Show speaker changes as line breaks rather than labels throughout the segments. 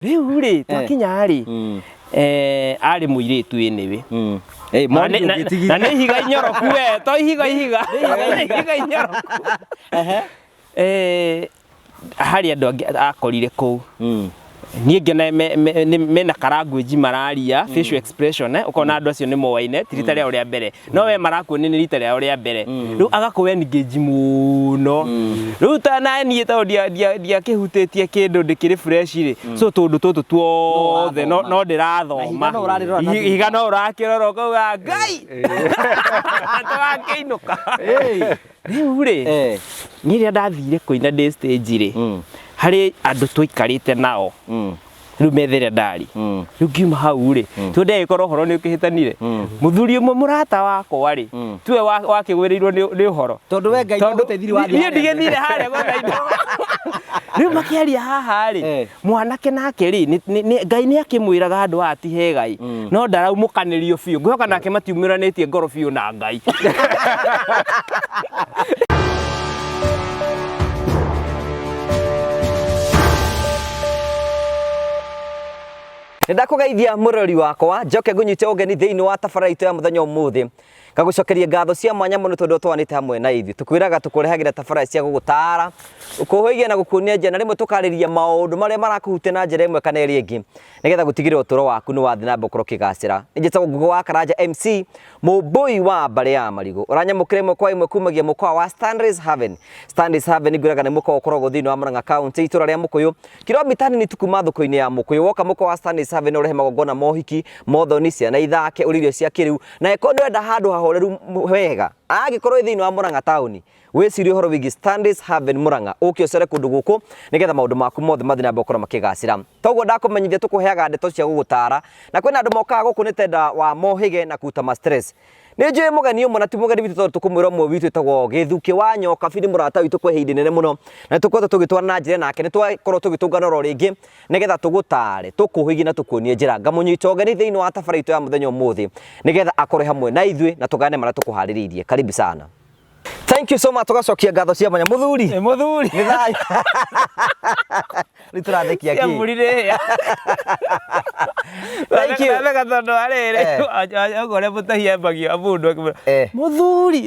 Rĩu rĩ twakinya rĩ arĩ mũirĩtu anyway.
Eh,
Na
moni
nĩ- na-
ũngĩtigithia.
na nĩ ihiga inyoroku we to ihiga ihiga nĩ ihiga inyoroku. Eh, harĩ andũ angĩ akorire kũu. Niĩ ngĩona mena karangwĩnji mararia facial expression eh, ũkona andũ acio nĩ moaine ti rita rĩao rĩa mbere no we marakuonia nĩ rita rĩao rĩa mbere rĩu agakũ engage mũno. Rĩu ta na niĩ tondũ ndiakĩhutĩtie kĩndũ ndĩkĩrĩ fresh rĩ, so tũndũ tũtũ tuothe no
ũrathoma.
no ndĩrathoma.
Na ihiga no ũrarĩrora na
Ihiga no ũrakĩrora ũkauga Ngai tũgakĩinũka. Rĩu rĩ, niĩ rĩrĩa ndathire kũina ndĩ stage rĩ, harĩ andũ twaikarĩte nao rĩu metha ĩrĩa ndarĩ. Rĩu ngiuma hau rĩ, tuo ndagĩkorwo ũhoro nĩ ũkĩhĩtanire. Mũthuri ũmwe mũrata wakwa rĩ, tuwe wakĩgwĩrĩirwo nĩ ũhoro.
Tondũ we Ngai
Tondũ
ndagũteithirie wathiĩ
niĩ
harĩa.
ndigĩthire harĩa gwetha indo. Rĩu makĩaria haha rĩ, mwanake nake rĩ, Ngai nĩ akĩmwĩraga handũ haha ti hegai, no ndaraumũkanĩrio biũ. Ngwĩhoka nake matiumĩranĩtie ngoro biũ na Ngai.
Nĩndakũgeithia mũrori wakwa, njoke ngũnyite ũgeni thĩinĩ wa tabarĩra itũ ya mũthenya ũmũthĩ. Ngagũcokeria ngatho cia mwanya mũno tondũ ũtũanĩte hamwe na ithuĩ. Tũkwĩraga tũkũrehagĩra tabarĩra cia gũgũtaara, gũkũhĩgia na gũkuonia njĩra, na rĩmwe tũkarĩria maũndũ marĩa marakũhutia na njĩra ĩmwe kana ĩrĩa ĩngĩ, nĩgetha gũtigĩrĩra ũtũũro waku nĩ wathiĩ na mbere gũkorwo ũkĩgacĩra. Niĩ njĩtagwo Ngũgĩ wa Karanja MC, mũmbũi wa mbarĩ ya Marigũ. Ũranyamũkĩra ĩmwe kwa ĩmwe kumagia mũkawa wa Stanley's Haven. Stanley's Haven ngwĩraga nĩ mũkawa ũkoragwo thĩinĩ wa Murang'a County, itũra rĩa Mũkũyũ, kilomita nini tu kuma thoko-inĩ ya Mũkũyũ. Woka mũkawa wa Stanley's Haven ũrehe magongona ma ũhiki, mothoni, ciana ithake, ũrĩe irio cia kĩrĩu, na angĩkorwo nĩ ũrenda handũ hahoreru wega, angĩkorwo wĩ thĩinĩ wa Murang'a taũni, wĩcirie ũhoro wĩgiĩ Stanley's Haven Murang'a, ũke ũcere kũndũ gũkũ nĩgetha maũndũ maku mothe mathiĩ na mbere gũkorwo makĩgacĩra. Toguo ndakũmenyithia tũkũheaga ndeto cia gũgũtara, na kwĩna andũ mokaga gũkũ nĩ tenda wa mohĩge na kũruta ma stress. Nĩ njũĩ mũgeni ũmwe na ti mũgeni witũ tondũ tũkũmwĩra ũmwe witũ wĩtagwo Gĩthukĩ wa Nyokabi, nĩ mũrata witũ kwa ihinda inene mũno, na nĩ tũkoretwo tũgĩtwarana na njĩra nake, nĩ twakorwo tũgĩtũngana oro rĩngĩ nĩgetha tũgũtare, tũkũhĩgie na tũkuonie njĩra. Ngamũnyita ũgeni thĩinĩ wa tabarĩra itũ ya mũthenya ũmũthĩ nĩgetha akorwo hamwe na ithuĩ na tũgayane marĩa tũkũharĩrĩirie. Karibu sana. Thank you so much, tũgacokia ngatho cia mwanya mũthuri.
Nĩ mũthuri.
Nĩ thayũ. Rĩu tũrathekia
Cia
kĩ?
mbũri nĩ hĩa.
Thank you.
Ndatheka tondũ wa rĩrĩ, okorwo ũrĩa mũtahi ambagio mũndũ akĩmwĩra, mũthuri.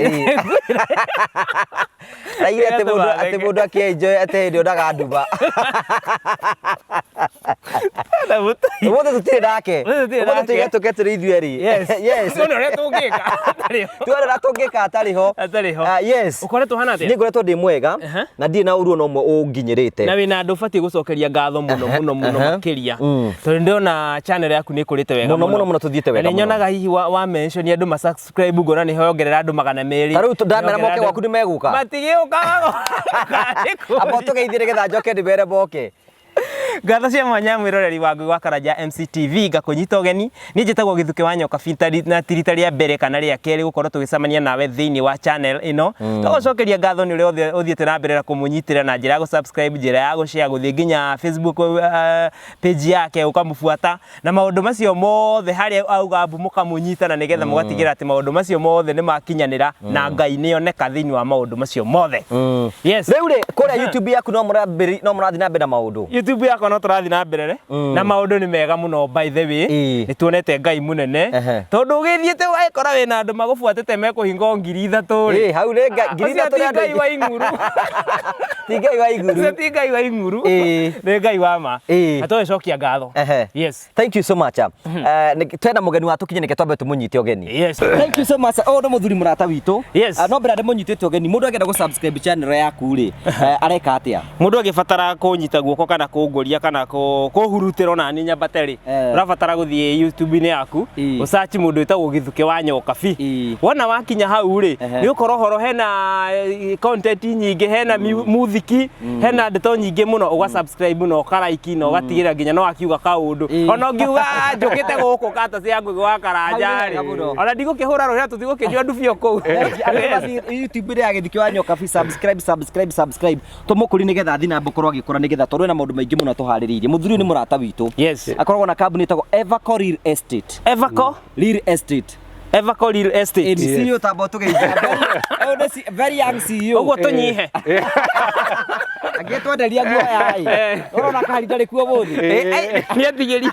Raigire atĩ mũndũ atĩ mũndũ akĩenjoy atĩ hĩndĩ ĩyo ndaga nduma.
Na mũtahi.
Ũmũthĩ tũtirĩ nake.
Ũmũthĩ tũtirĩ
Ũmũthĩ
nake.
tuige tũke tũrĩ ithuĩ erĩ.
Yes.
Yes.
Tuone ũrĩa tũngĩka. Atarĩ ho.
Tuone ũrĩa tũngĩka atarĩ ho.
Atarĩ ho.
Ah, yes.
Ũkoretwo hana atĩa?
Niĩ ngoretwo ndĩ mwega na ndirĩ na ũru ona ũmwe ũnginyĩrĩte.
Na wĩna andũ ũbatiĩ gũcokeria ngatho mũno mũno mũno makĩria, tondũ ndĩrona channel yaku nĩ ĩkũrĩte wega.
Mũno, mũno, mũno, tũthiĩte wega
Na nĩ
mũno.
nyonaga hihi wa mention andũ ma subscribe ngona nĩ hongerera andũ 200.
Ta rĩu ndamera moke gwaku nĩ megũka?
Matigĩũka.
Amba ũtũgeithie nĩgetha njoke ndĩmere moke.
Ngatho cia mwanya mwĩroreri wa Ngũgĩ wa Karanja MCTV, ngakũnyita ũgeni. Niĩ njĩtagwo Gĩthukĩ wa Nyoka Bintari, na ti rita rĩa mbere kana rĩa kerĩ gũkorwo tũgĩcemania nawe thĩinĩ wa channel ĩno. Tũgũcokeria ngatho nĩ ũrĩa othe ũthiĩte na mbere na kũmũnyitĩrĩra na njĩra ya gũ-subscribe, njĩra ya gũ-share, gũthiĩ nginya Facebook page yake ũkamũbuata, na maũndũ macio mothe harĩa auga mbu mũkamũnyita, na nĩgetha mũgatigĩra atĩ maũndũ macio mothe nĩ makinyanĩra na Ngai nĩ oneka thĩinĩ wa maũndũ macio mothe. Yes.
Rĩu rĩ, kũrĩa YouTube yaku no mũrambĩrĩ no mũrathiĩ na mbere na maũndũ?
YouTube yakwa no tũrathiĩ na mbere re na maũndũ nĩ mega mũno, by the way. Nĩ tuonete Ngai mũnene, tondũ ũgĩthiĩte ũgagĩkora wĩna andũ magũbuatĩte mekũhinga 3000 rĩ.
Ĩ, hau nĩ ngiri
Ũcio
ithatũ
ti
nĩ andũ
Ngai
aingĩ.
wa ing'uru.
Ti Ngai wa iguru.
Ũcio ti Ngai wa ing'uru. Nĩ Ngai wa ma. Na tũgĩcokia ngatho. Yes.
Thank you so much. Twena mũgeni wa tũkinye nĩke twambe tũmũnyite ũgeni.
Yes.
Thank you so much. Oh, nĩ mũthuri mũrata witũ.
Yes.
No mbere ndĩmũnyitĩte ũgeni, mũndũ angĩenda gũ subscribe channel yaku rĩ, areka atĩa?
Mũndũ angĩbatara kũnyita guoko kana kũngũria kana kũhurutĩra ona niĩ nyambate rĩ, ũrabatara gũthiĩ YouTube-inĩ yaku, ũsearch mũndũ wĩtagwo Gĩthukĩ wa Nyokabi. Wona wakinya hau rĩ, nĩ ũkora ũhoro hena content nyingĩ, hena muthiki, hena ndeto nyingĩ mũno, ũga subscribe na ũka like na ũgatigĩrĩra nginya no akiuga kaũndũ. Ona ũngiuga njũkĩte gũkũ kata cia Ngũgĩ wa Karanja
Hau nĩ wega
rĩ,
mũno.
ona ndigũkĩhũra rũhĩa tũtigũkĩnyua ndubio kũu.
Andũ mathiĩ YouTube-inĩ ya Gĩthukĩ wa Nyokabi, subscribe, subscribe, subscribe, tũmũkũrie nĩgetha athiĩ na mbere gũkorwo agĩkũra, nĩgetha tondũ ena maũndũ maingĩ mũno tũharĩrĩirie. Mũthuri ũyũ nĩ mũrata witũ.
Yes.
Akoragwo na kambuni ĩtagwo Everco Real Estate.
Everco?
Real Estate.
Everco Real Estate.
Ĩni CEO tamba ũtũgeithie. Very young CEO.
Ũguo tũnyihe.
Angĩtwenderia guoya ĩ. Ũrona kahari ndarĩ kuo mũthĩ.
Nĩ atigĩri.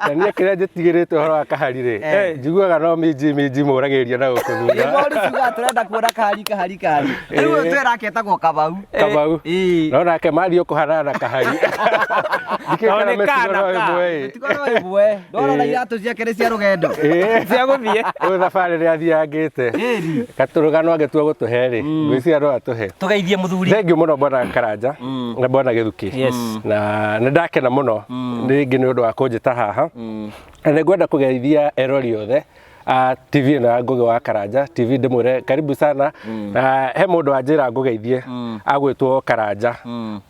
Na niĩ kĩrĩa njĩtigĩrĩte ũhoro wa kahari rĩ, njiguaga no minji minji mũragĩria na gũkũ thutha.
Nĩguo ciugaga tũrenda kuona kahari kahari kahari. Rĩu ũyũ twĩra aketagwo Kamau.
Kamau.
Ĩĩ.
No nake mathiĩ ũkũhanana na kahari. Ndikĩĩ
Tondũ
kana
nĩ
mĩtugo
kana
no
ka.
ĩmwe ĩ.
Mĩtugo no ĩmwe. Ndorora iratũ ciake nĩ cia rũgendo.
Ĩĩ.
Cia gũthiĩ.
Rĩu thabarĩ nĩ athiangĩte.
Ĩni.
Katũrũgano angĩtua gũtũhe rĩ, ngwĩciria no atũhe.
Tũgeithie mũthuri.
Thengiũ mũno bwana Karanja na bwana Gĩthukĩ.
Yes.
Na nĩ ndakena mũno rĩngĩ nĩ ũndũ wa kũnjĩta haha. Na nĩ ngwenda kũgeithia erori othe a TV ĩno ya Ngũgĩ wa Karanja TV, ndĩmwĩre karibu sana. Na he mũndũ wanjĩra ngũgeithie agwĩtwo Karanja,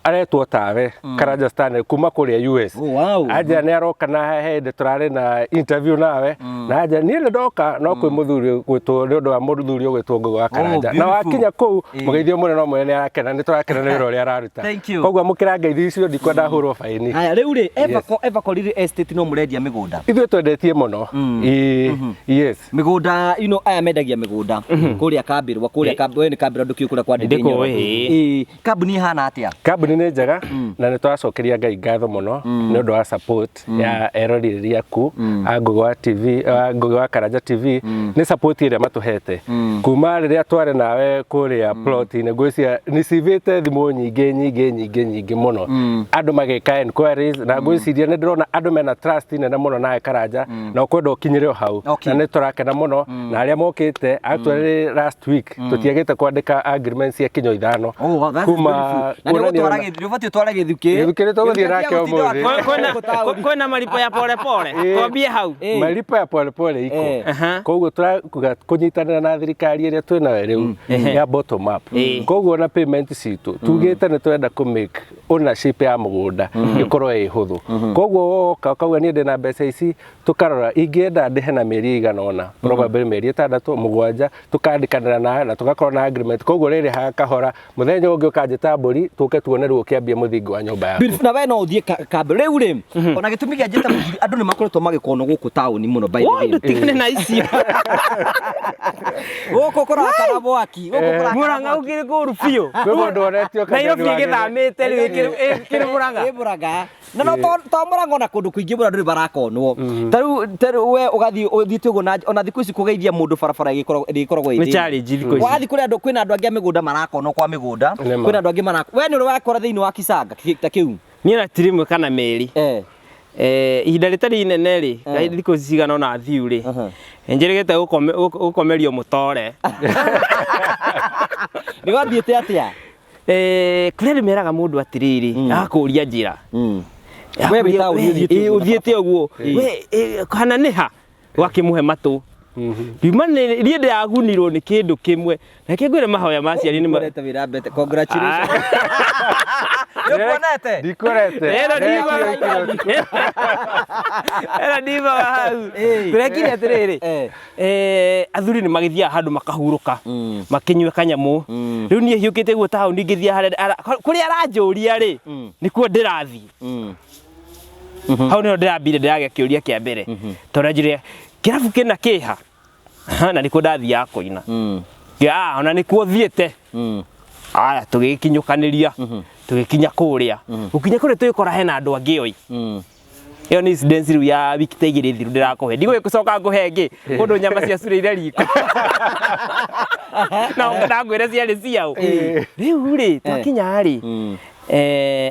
aretwo tawe Karanja Stanley kuma kũrĩa US.
Oh, wow.
Anja nĩ aroka na he hĩndĩ tũrarĩ na interview nawe, na anja niĩ nĩ ndoka no kwĩ mũthuri ũgwĩtwo, nĩ ũndũ wa mũthuri ũgwĩtwo Ngũgĩ wa Karanja. Na
beautiful.
wakinya kũu mũgeithio mũno no mwene nĩ arakena, nĩ tũrakena nĩ wĩra ũrĩa araruta.
Thank you.
Koguo amũkĩra ngeithi icio, ndikwenda hũrwo baini.
Haya rĩu rĩ, Everco Real Estate no mũrendia mĩgũnda.
Ithuĩ twendetie mũno. Ĩĩ, yes.
Mĩgũnda ino aya mendagia mĩgũnda kũrĩa Kambĩrwa, kũrĩa Kambĩrwa, we nĩ Kambĩrwa ndũkiũĩ kũrĩa kwa Ndĩndĩ
Ndĩkũĩ.
Nyoro. Ĩĩ, kambuni ĩhana atĩa?
Kambuni nĩ njega na nĩ tũracokeria Ngai ngatho mũno nĩ ũndũ wa support ya eroreri aku a Ngũgĩ wa TV, a Ngũgĩ wa Karanja TV, nĩ support ĩrĩa matũhete kuma rĩrĩa twarĩ nawe kũrĩa plot-inĩ. Ngwĩciria nĩ civĩte thimũ nyingĩ nyingĩ nyingĩ nyingĩ mũno, andũ magĩka enquiries, na ngwĩciria nĩ ndĩrona andũ mena trust nene mũno nawe Karanja, na ũkwenda ũkinyĩre o hau.
Okay.
Na nĩ tũrakena mũno na arĩa mokĩte. Actually last week tũtiagĩte kwandĩka agreements cia kinyo 5.
Oh, wow, that is
Kuma
beautiful. Na nĩ
kuonania
ũgũtwara
ona-
nĩ ũbatiĩ ũtware Gĩthukĩ.
Gĩthukĩ nĩ tũgũthiĩ nake ũmũthĩ.
Kwĩna maripo ya pole pole. Twambie hau.
Malipo ya polepole iko.
Eh.
Aha.
Koguo tũrakuga kũnyitanĩra na thirikari ĩrĩa twĩ nayo rĩu ya bottom up. Koguo na payment citũ tugĩte nĩ tũrenda kũ make ownership ya mũgũnda ĩkorwo ĩ hũthũ. Koguo woka ũkauga niĩ ndĩna mbeca ici, tũkarora ingĩenda ndĩhe na mĩeri ĩigana ũna, probably mĩeri 6 7, tũkandĩkanĩra nawe na tũgakorwo na agreement. Koguo rĩrĩhaga kahora, mũthenya ũngĩ ũkanjĩta mbũri tũke tuone rĩu ũkĩambia mũthingi wa nyũmba yaku.
Beautiful. Na we no ũthiĩ Kambĩrwa. Rĩu rĩ, ona gĩtũmi gĩa njĩte mũthuri, andũ nĩ makoretwo magĩkonwo gũkũ taũni mũno by the
Woi,
way.
ndũtigane na icio.
Gũkũ kũrakana mwaki, gũkũ kũrakana
Mũrang'a
mwaki.
ũkĩrĩ kũũru biũ.
Kwĩ mũndũ wonetio
Nairobi
kanyoni wagĩrĩire.
ĩgĩthamĩte rĩu ĩkĩrĩ Mũrang'a.
Ĩ Mũrang'a. Na no to Mũrang'a, ona kũndũ kũingĩ mũno andũ nĩ marakonwo. Ta rĩu we ũgathiĩ ũthiĩte ũguo na ona thikũ ici kũgeithia mũndũ barabara ĩgĩkoragwo ĩ
Nĩ
thĩna.
challenge thikũ ici.
Wathiĩ kũrĩ andũ, kwĩna andũ angĩ a mĩgũnda marakonwo kwa mĩgũnda,
Nĩ ma.
kwĩna andũ angĩ marakwo. We nĩ ũrĩ wakora thĩinĩ wa Kisanga ta kĩu?
Niĩ na ti rĩmwe kana merĩ. Ihinda rĩtarĩ inene rĩ, thikũ ici cigana ũna thiu rĩ, njĩrĩgĩte gũkomerio mũtore.
Nĩ gwathiĩte atĩa?
Kũrĩ andũ meraga mũndũ atĩrĩrĩ, agakũria njĩra.
We wĩ taũni ũthiĩte ũguo na
Ũthiĩte ũguo we, kana nĩ ha ũgakĩmũhe matũ. Ndiuma niĩ ndĩragunirwo nĩ kĩndũ kĩmwe, na kĩngwĩre mahoya ma aciari nĩ
Ũkorete wĩra mbete. Congratulations. Nĩ ũkuonete?
Ndikorete.
Ĩno
Ndekire
ĩno ndiumaga hau.
Ĩĩ.
Tũrekire atĩrĩrĩ, athuri nĩ magĩthiaga handũ makahurũka, makĩnyue kanyamũ. Rĩu niĩ hiũkĩte guo taũni ngĩthiĩ harĩa kũrĩa aranjũria rĩ, nĩkuo ndĩrathiĩ. Hau nĩho ndĩrambire ndĩragĩa kĩũria kĩa mbere, tondũ anjĩrire kĩrabu kĩna kĩha. Aha, na nĩkuo ndathiaga kũina. Ona nĩkuo thiĩte. Aya tũgĩkinyũkanĩria, tũgĩkinya kũrĩa, gũkinya kũrĩa tũgĩkora hena andũ angĩ oi. Ĩyo nĩ incident rĩu ya wiki ta 2 thiru ndĩrakũhe, ndigũgĩcoka ngũhe ĩngĩ kũndũ nyama cia curĩire riko na ndangwĩre ciarĩ ciaũ. Rĩu rĩ twakinya rĩ,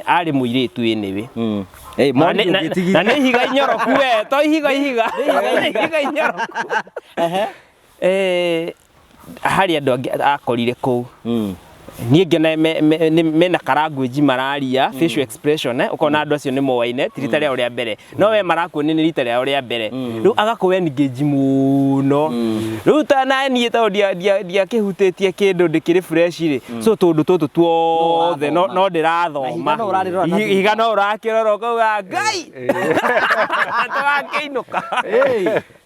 arĩ mũirĩtu anyway.
Ĩ,
Na
moni
nĩ- na nĩ ihiga inyoroku we, to ihiga ihiga, nĩ ihiga inyoroku. Harĩ andũ angĩ akorire kũu, niĩ ngĩona mena karanguĩnji mararia, facial expression, ũkona andũ acio nĩ moaine, ti rita rĩao rĩa mbere, no we marakuonia nĩ rita rĩao rĩa mbere. Rĩu agakũ engage mũno. Rĩu ta na niĩ tondũ ndiakĩhutĩtie kĩndũ, ndĩkĩrĩ fresh rĩ, so tũndũ tũtũ tuothe no ndĩrathoma.
Na ihiga no ũrarĩrora na
Ihiga no ũrakĩrora ũkauga Ngai tũgakĩinũka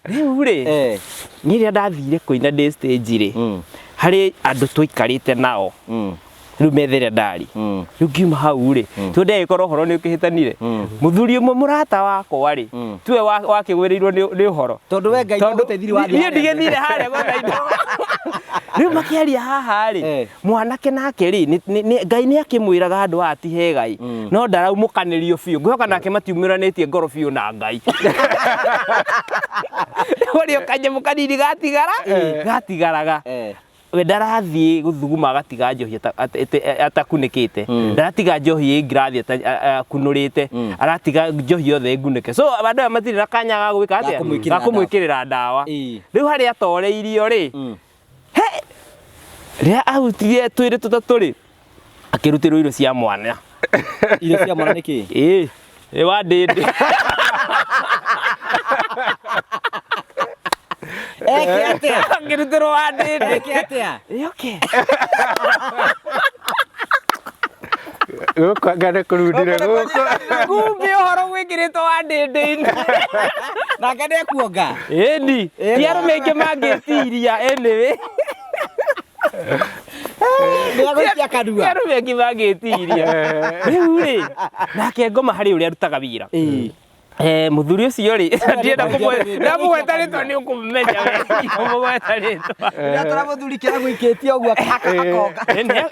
rĩu rĩ. Niĩ rĩrĩa ndathire kũina ndĩ stage rĩ, harĩ andũ tũikarĩte nao rĩu metha ĩrĩa ndarĩ. Rĩu ngiuma hau rĩ, tondũ ndagĩkorwo ũhoro nĩ ũkĩhĩtanire, mũthuri ũmwe mũrata wakwa rĩ, tiwe wakĩgwĩrĩirwo nĩ ũhoro.
Tondũ we Ngai
Tondũ
ndagũteithirie wathiĩ
niĩ
harĩa.
ndigĩthire harĩa gwetha indo. Rĩu makĩaria haha rĩ, mwanake nake rĩ, Ngai nĩ akĩmwĩraga handũ haha ti hegai, no ndaraumũkanĩrio biũ. Ngwĩhoka nake matiumĩranĩtie ngoro biũ na Ngai. Ũrĩa kanyamũ kanini gatigara gatigaraga, we ndarathiĩ gũthuguma agatiga njohi atakunĩkĩte, ndaratiga njohi ĩ ngirathi akunũrĩte, aratiga njohi yothe ĩngunĩke. So andũ aya matirĩ na kanya ga gwĩka atĩa?
Ga kũmwĩkĩrĩra.
Ga kũmwĩkĩrĩra ndawa. Rĩu harĩa atoreirio rĩ, he rĩrĩa ahutirie twĩrĩ tũtatũ rĩ, akĩrutĩrwo irio cia mwana.
Irio cia mwana nĩkĩ?
Ĩĩ, ĩ wa ndĩndĩ.
Eke atĩa?
Akĩrutĩrwo wa ndĩndĩ.
Eke atĩa?
Ĩ, okay.
Gũkũ anga nĩ kũrundire gũkũ.
Kumbe ũhoro gwĩkĩrĩtwo wa ndĩndĩ-inĩ.
Nake nĩekuonga.
Ĩni, ti arũme aingĩ mangĩtiria anyway.
Nĩegũikia
Ti
kanua.
arũme aingĩ mangĩtiria. Rĩu rĩ, nake ngoma harĩ ũrĩa arutaga wĩra. Mũthuri ũcio rĩ, ndienda ndamũgweta rĩtwa nĩ ũkũmenya we, ndikũmũgweta rĩtwa.
Rĩrĩa tũra mũthuri kĩragũikĩtie ũguo akonga.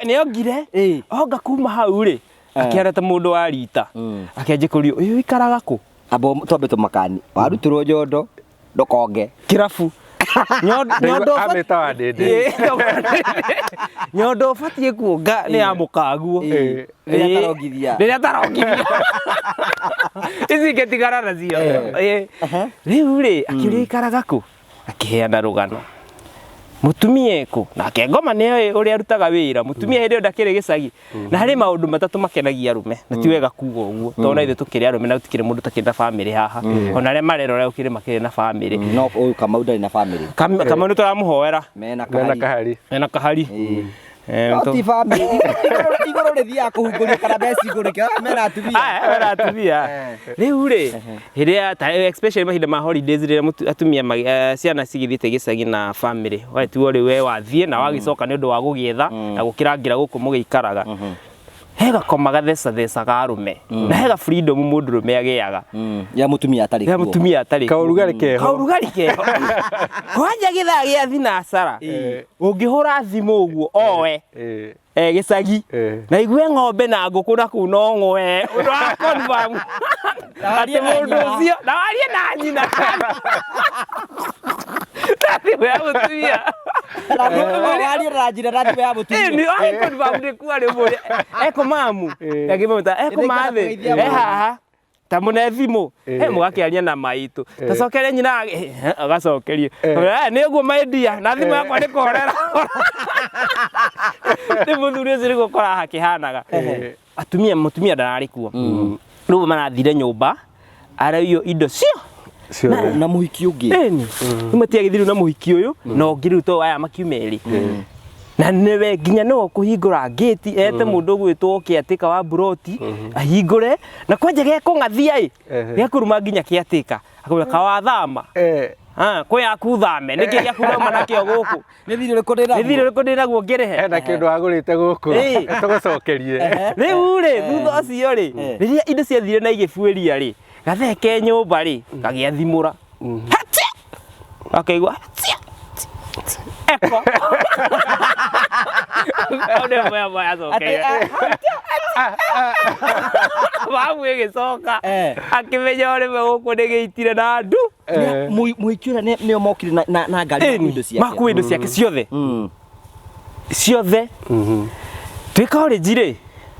Nĩ ongire, onga kuma hau rĩ, akĩara ta mũndũ wa rita. Akĩanjia kũrio, ũyũ ũikaraga kũ?
Amba twambe tũmakani. Warutirwo nyondo ndũkonge.
Kĩrabu. Nyondo
Amĩta wa ndĩndĩ.
Nyondo ũbatiĩ kuonga nĩ ya mũkaguo.
Rĩrĩa atarongithia.
Rĩrĩa atarongithia. Ici ingĩtigana nacio. Rĩu rĩ, akĩũria ikaraga kũ? Akĩheana rũgano. Mũtumia ekũ? Nake ngoma nĩoĩ ũrĩa arutaga wĩra. Mũtumia hĩndĩ ĩyo ndakĩrĩ gĩcagi. Na harĩ maũndũ matatũ makenagia arũme. Na ti wega kuga ũguo. Tondũ na ithuĩ tũkĩrĩ arũme na gũtikĩrĩ mũndũ ũtakĩrĩ na bamĩrĩ haha. Ona arĩa marerora gũkĩrĩ makĩrĩ na bamĩrĩ.
No ũyũ Kamau ndarĩ na bamĩrĩ.
Kamau nĩ tũramũhoera.
Mena
Mena
kahari.
kahari.
Ena kahari.
No ti bamĩrĩ. Igũrũ rĩthiaga kũhungũrio kana meci igũrũ kĩo mena atumia.
Aya, mena atumia. Rĩu rĩ, hĩrĩa ta especially mahinda ma holidays rĩrĩa atumia ciana cigĩthiĩte gĩcagi na family, watigwo rĩu we wathiĩ na wagĩcoka nĩ ũndũ wa gũgĩetha na gũkĩrangĩra gũkũ mũgĩikaraga. He gakoma gathecathecaga arũme na he ga freedom mũndũrũme agĩaga
Ya mũtumia atarĩ
ya
kuo.
mũtumia atarĩ kuo.
Kaũrugarĩ keho.
Kaũrugarĩ keho. Kwanja gĩthaa gĩa thinacara ũngĩhũra thimũ ũguo oe gĩcagi na igue ng'ombe na ngũkũ na kũu no ng'we ũndũ wa confirm atĩ mũndũ ũcio na warie na nyina na thimũ ya mũtumia.
Warie na njĩra na thimũ ya mũtumia.
Nĩ wa confirm nĩ kuarĩ mũrĩ eko mamu akĩmwĩta eko mathĩ
Nĩngwenda
e haha ta mũne thimũ he mũgakĩaria na maitũ tacokerie nyina agacokerie nĩ ũguo my dear na thimũ yakwa nĩ kũhorera nĩ mũthuri ũcio nĩguo ũkoraga hakĩhanaga atumia mũtumia ndararĩ kuo rĩu marathire nyũmba araiywo indo cio
Ciothe.
Na mũhiki ũngĩ.
Ĩni rĩu matiagĩthiru na mũhiki ũyũ na ũngĩ rĩu to aya makiuma erĩ na nĩwe nginya nĩwe ũkũhingũra ngĩti ete mũndũ ũgwĩtwo kĩatĩka wa buroti ahingũre na kwanja gekũng'athia ĩ gekũruma nginya kĩatĩka akamwĩra kawathama kwĩ yaku thame nĩkĩ gĩaku rauma nakĩo gũkũ?
Nĩ thirĩ ũrĩkũ ndĩ
Nĩ
naguo?
thirĩ ũrĩkũ ndĩ naguo ngĩrĩhe?
Hena kĩndũ wagũrĩte gũkũ tũgũcokerie.
Rĩu rĩ, thutha ũcio rĩ, rĩrĩa indo ciathire na igĩbuĩria rĩ, gathee ke nyũmba rĩ, gagĩathimũra. Hatia! Gakaigua hatia! Eko. Hau nĩho mũyambo yacokeire. Mamu ĩgĩcoka akĩmenya o rĩmwe gũkũ nĩ gĩitire na ndu.
Mũhiki ũrĩa nĩo mokire na ngari makua indo ciake.
Makua indo ciake ciothe. Ciothe. Twĩ college rĩ,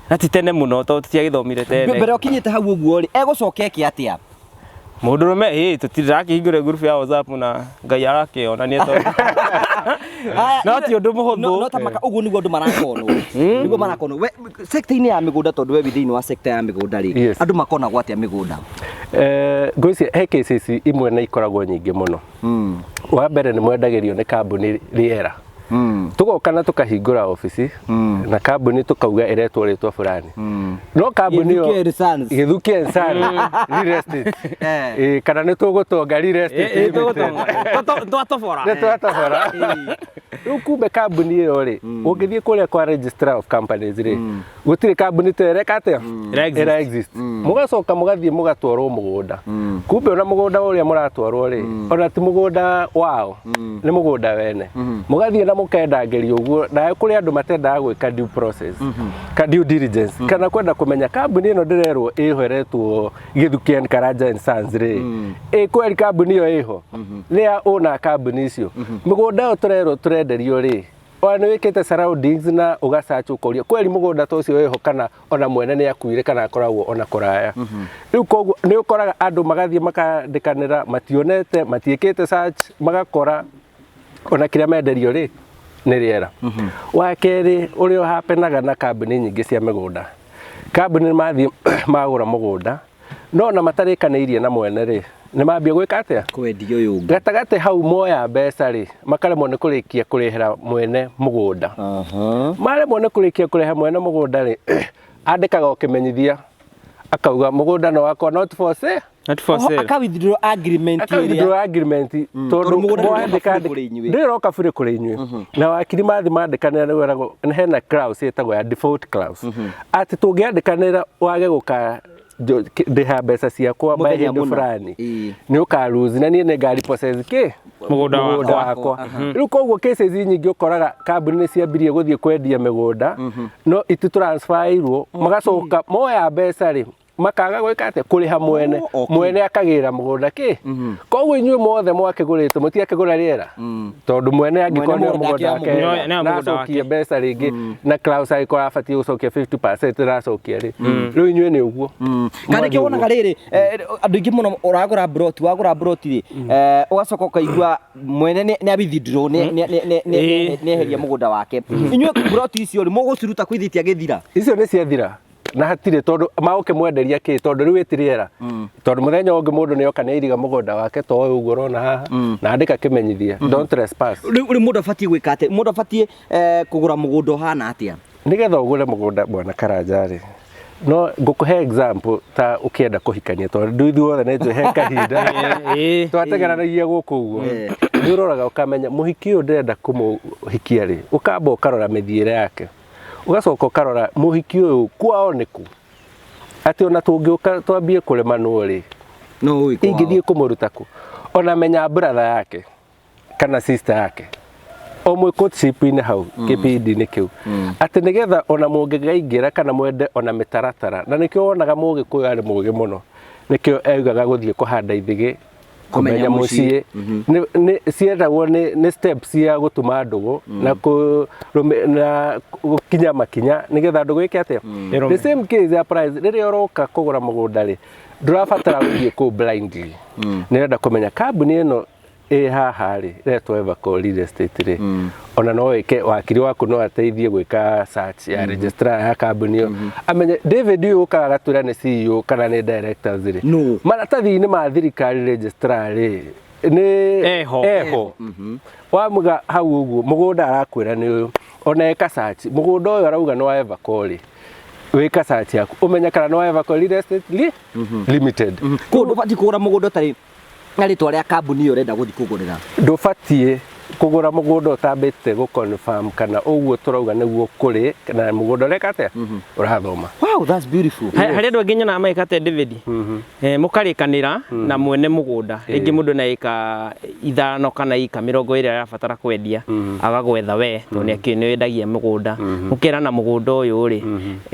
na ti tene mũno tondũ tũtiagĩthomire tene.
Mbere ũkinyĩte hau ũguo rĩ, egũcoka eke atĩa?
Mũndũrũme ĩ tũtirakĩhingũra group ya WhatsApp na Ngai arakĩonania tondũ no ti ũndũ mũhũthũ.
No ta maka ũguo nĩguo andũ marakonwo. Nĩguo marakonwo. We sector-inĩ ya mĩgũnda tondũ we wĩ thĩinĩ wa sector ya mĩgũnda rĩ, andũ makonagwo atĩa mĩgũnda?
Ngwĩciria he cases imwe na ikoragwo nyingĩ mũno. Wa mbere nĩ mwendagĩrio nĩ kambuni rĩera. Tũgoka na tũkahingũra obici na kambuni tũkauga ĩretwo rĩtwa fulani. No kambuni ĩyo
Gĩthuki and Sons.
Gĩthuki and Sons Real Estate. Kana nĩ tũgũtonga Real Estate Limited.
Twatobora.
Nĩ twatobora. Rĩu kumbe kambuni ĩyo rĩ, ũngĩthiĩ kũrĩa kwa registrar of companies rĩ, gũtirĩ kambuni ta ĩreka atĩa?
Ĩra exist.
Ĩra exist. Mũgacoka mũgathiĩ mũgatwarwo mũgũnda. Kumbe ona mũgũnda ũrĩa mũratwarwo rĩ, ona ti mũgũnda wao, nĩ mũgũnda wene. Mũgathiĩ na mũkendangĩria ũguo na kũrĩ andũ matendaga gwĩka due process ka due diligence kana kwenda kũmenya kambuni ĩno ndĩrerwo ĩho ĩretwo Gĩthukĩ and Karanja and Sons rĩ, ĩ kweri kambuni ĩyo ĩho nĩ ya ũna kambuni icio mĩgũnda ĩyo tũrerwo tũrenderio rĩ, ona nĩ wĩkĩte surroundings na ũgasearch ũkoria kweri mũgũnda ta ũcio wĩho kana ona mwene nĩ akuire kana akoragwo ona kũraya. Rĩu koguo nĩ ũkoraga andũ magathiĩ makandĩkanĩra mationete, matiĩkĩte search, magakora ona kĩrĩa menderio rĩ nĩ rĩera. Wa kerĩ ũrĩa ũhapenaga na kambuni nyingĩ cia mĩgũnda, kambuni nĩ mathiĩ magũra mũgũnda no ona matarĩkanĩirie na mwene rĩ, nĩ mambia gwĩka atĩa?
Kwendia ũyũ ũngĩ.
Gatagatĩ hau moya mbeca rĩ, makaremwo nĩ kũrĩkia kũrĩhĩra mwene mũgũnda. Maremwo nĩ kũrĩkia kũrĩha mwene mũgũnda rĩ, andĩkaga o kĩmenyithia akauga mũgũnda nĩ wakwa, not for sale.
Not for sale.
Aka withdraw agreement.
Aka withdraw agreement tondũ
Tondũ mũgũnda
mwandĩka
ndũroka bure kũrĩ inyuĩ.
Ndũroka bure kũrĩ inyuĩ. Na wakiri mathi mandĩkanĩra nĩ weragwo hena clause ĩtagwo ya default clause, atĩ tũngĩandĩkanĩra wage gũka ndĩha mbeca ciakwa by
Mũthenya
hĩndĩ
mũna.
fulani, nĩ ũka lose na niĩ nĩ ngari process kĩ
Mũgũnda wakwa.
Wakwa. Rĩu koguo cases nyingĩ ũkoraga kambuni nĩ ciambirie gũthiĩ kwendia mĩgũnda no ititransferirwo, magacoka moya mbeca rĩ, makaga gwĩka atĩa? Kũrĩha mwene. Mwene akagĩra mũgũnda kĩ. Koguo inyuĩ mothe mwakĩgũrĩte mũtiakĩgũra rĩera, tondũ mwene angĩkorwo
Mwene
nĩwe
mũgũnda
mũgũnda
akĩoya
wake
mũgũnda. Nĩwe
na
mũgũnda
acokie
wake.
mbeca rĩngĩ na clause angĩkorwo abatiĩ gũcokia 50% ndacokia rĩ, rĩu inyuĩ nĩ ũguo.
Kana nĩkĩo wonaga rĩrĩ, andũ aingĩ mũno ũragũra broti, wagũra broti rĩ, ũgacoka ũkaigua mwene nĩ withdraw, nĩ eheria mũgũnda wake. Inyuĩ broti icio rĩ, mũgũciruta kwĩ itiagĩthira?
Icio nĩ ciathira na hatirĩ, tondũ magũkĩmwenderia kĩ? Tondũ rĩu ĩtirĩ tondũ mũthenya ũngĩ mũndũ nĩ oka nĩ airiga mũgũnda wake to ũyũ ũguo ũrona haha na andĩka kĩmenyithia, "Don't trespass."
Rĩu mũndũ abatiĩ gwĩka atĩa? Mũndũ abatiĩ kũgũra mũgũnda ũhana atĩa?
Nĩgetha ũgũre mũgũnda, bwana Karanja rĩ, no ngũkũhe example ta ũkĩenda kũhikania, tondũ ithuothe nĩ njũĩ he kahinda twategeranagia gũkũ ũguo. Nĩ ũroraga ũkamenya mũhiki ũyũ ndĩrenda kũmũhikia rĩ, ũkamba ũkarora mĩthiĩre yake, ũgacoka ũkarora mũhiki ũyũ kwao nĩkũ, atĩ ona tũngĩũka twambie kũrĩmanwo rĩ,
No ũĩ kwao.
Ingĩthiĩ kũmũruta kũ? Ona menya brother yake kana sister yake o mwĩ courtship-inĩ hau kĩbindi-inĩ kĩu, atĩ nĩgetha ona mũngĩkaingĩra kana mwende ona mĩtaratara. Na nĩkĩo wonaga Mũgĩkũyũ arĩ mũgĩ mũno, nĩkĩo augaga gũthiĩ kũhanda ithĩgĩ
Kũmenya
kũmenya mũciĩ. Nĩ ciendagwo nĩ steps cia gũtuma ndũgũ na na gũkinya makinya nĩgetha ndũgũ ĩke atĩa?
Ĩrũme.
The same case applies rĩrĩa ũroka kũgũra mũgũnda rĩ, ndũrabatara gũthiĩ kũu blindly. Nĩrenda kũmenya kambuni ĩno ĩ haha rĩ, ĩretwo Evercore Real Estate rĩ, ona no wĩke wakiri waku no ateithie gwĩka search ya registrar ya kambuni ĩyo, amenye David ũyũ ũkaga agatwĩra nĩ CEO kana nĩ directors rĩ,
Nũ?
Maratathi-inĩ ma thirikari registrar rĩ, nĩ
Eho.
Eho wamuga hau ũguo mũgũnda arakwĩra nĩ ũyũ, ona eka search mũgũnda ũyũ arauga nĩ wa Evercore rĩ, wĩka search yaku ũmenye kana nĩ wa Evercore Real Estate Limited.
Koguo ndũbatiĩ kũgũra mũgũnda ũtarĩ na rĩtwa rĩa kambuni ĩyo ũrenda gũthiĩ kũgũrĩra.
Ndũbatiĩ kũgũra mũgũnda ũtambĩte gũ confirm kana ũguo tũrauga nĩguo kũrĩ na mũgũnda ũreka atĩa ũrathoma.
Wow, that's beautiful.
Harĩ andũ angĩ nyonaga magĩka atĩa, David, mũkarĩkanĩra na mwene mũgũnda, rĩngĩ mũndũ na ĩka 5 kana ĩka 20 arabatara kwendia, agagwetha we tondũ nĩ akĩũĩ nĩ wendagia mũgũnda, mũkerana mũgũnda ũyũ rĩ,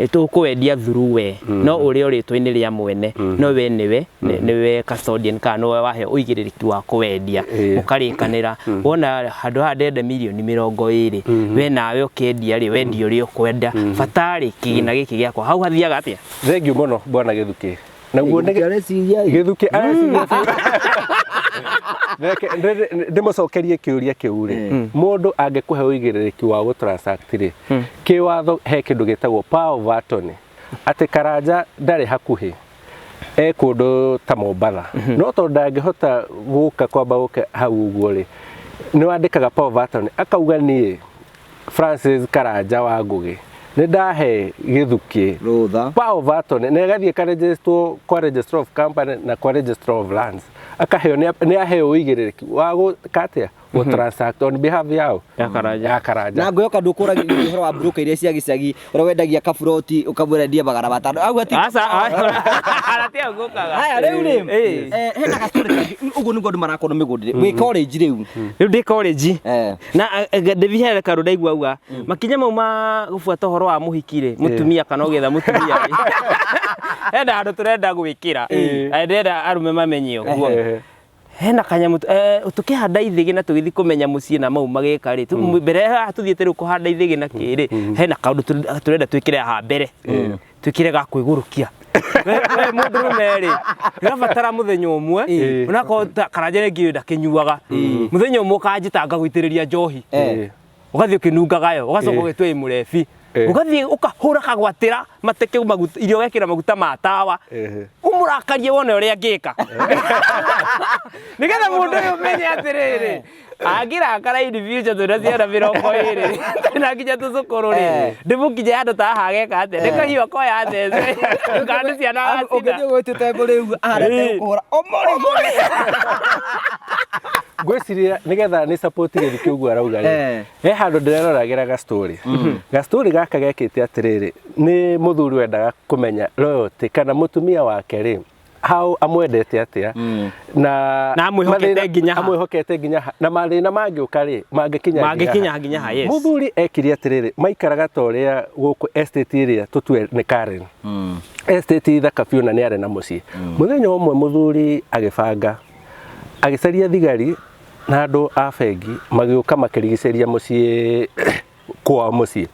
tũkũwendia through we, no ũrĩ o rĩtwa-inĩ rĩa mwene, no we nĩwe nĩwe custodian kana nĩwe waheo ũigĩrĩrĩki wa kũwendia. Mũkarĩkanĩra wona handũ haha ndĩrenda mirioni 20, we nawe ũkĩendia rĩ, wendia ũrĩa ũkwenda, bata rĩ kĩgĩna gĩkĩ gĩakwa hau hathiaga atĩa?
Thank you mũno, bwana Gĩthukĩ. Naguo nĩ
Areciria ĩ.
Gĩthukĩ areciria biũ. Reke ndĩmũcokerie kĩũria kĩu rĩ, mũndũ angĩkũhe ũigĩrĩrĩki wa gũ transact rĩ, kĩwatho he kĩndũ gĩtagwo power of attorney, atĩ Karanja ndarĩ hakuhĩ, e kũndũ ta Mombatha, no tondũ ndangĩhota gũka kwamba gũke hau ũguo rĩ, nĩ wandĩkaga power of attorney akauga, "Niĩ Francis Karanja wa Ngũgĩ nĩ ndahe Gĩthukĩ
Rũtha.
power of attorney," na ĩgathiĩ ĩkarejestwo kwa registrar of company na kwa registrar of lands, akaheo nĩ aheo ũigĩrĩrĩki wa gwĩka atĩa? Gũ transact on behalf yao.
Ya Karanja.
Ya Karanja.
Na ngwĩhoka ndũkũragĩrĩria ũhoro wa broker iria cia gĩcagi, ũrĩa wendagia kaburoti ũkamwĩra endia 500. Au ati
Aca, aratia ngũkaga.
Haya rĩu rĩ,
Ĩĩ.
hena gastori kangĩ ũguo nĩguo andũ marakorwo mĩgũnda wĩ college rĩu.
Rĩu ndĩ college. Na ndĩthi he karũ ndaigua auga makinya mau ma gũbuata ũhoro wa mũhiki rĩ, mũtumia kana ũgĩetha mũtumia rĩ, hena handũ tũrenda gwĩkĩra. Na ndĩrenda arũme mamenye ũguo. Hena kanyamũ tũkĩhanda ithĩgĩ na tũgĩthiĩ kũmenya mũciĩ na mau magĩka rĩ, mbere haha tũthiĩte rĩu kũhanda ithĩgĩ na kĩ rĩ, hena kaũndũ tũrenda twĩkĩre haha mbere, twĩkĩre ga kwĩgũrũkia. We mũndũrũme rĩ, ndĩrabatara mũthenya ũmwe, onakorwo Karanja rĩngĩ ndakĩnyuaga, mũthenya ũmwe ũkanjĩta ngagũitĩrĩria njohi, ũgathiĩ ũkĩnungaga yo, ũgacoka ũgĩtua ĩ mũrebi, ũgathiĩ ũkahũra kagwatĩra mateke maguta, irio ũgekĩra maguta ma tawa, ũmũrakarie wone ũrĩa angĩka, nĩgetha mũndũ ũyũ ũmenye atĩrĩrĩ, angĩrakara in future twĩna ciana 20 twĩna nginya tũcũkũrũ rĩ, ndĩmũkinye handũ ta haha ageka atĩa, nĩ kahiũ akoya thece kana nĩ ciana agacina.
Ũngĩthiĩ gwĩtĩte mũrĩu aharete gũkũhũra ũmũrĩ.
Ngwĩciria nĩgetha nĩ support gĩthukĩ ũguo arauga rĩ, he handũ ndĩreroragĩra gastori. Gastori gaka gekĩte atĩrĩrĩ, nĩ mũthuri wendaga kũmenya loyalty kana mũtumia wake rĩ, how amwendete atĩa, na
Na amwĩhokete nginya ha.
Amwĩhokete nginya ha, na mathĩna mangĩũka rĩ, mangĩkinya
Mangĩkinya nginya ha, yes.
Mũthuri ekire atĩrĩrĩ, maikaraga ta ũrĩa gũkũ estate ĩrĩa tũtue nĩ Karen, estate thaka biũ, na nĩ arĩ na mũciĩ. Mũthenya ũmwe mũthuri agĩbanga, agĩcaria thigari na andũ a bengi, magĩũka makĩrigicĩria mũciĩ kwao mũciĩ.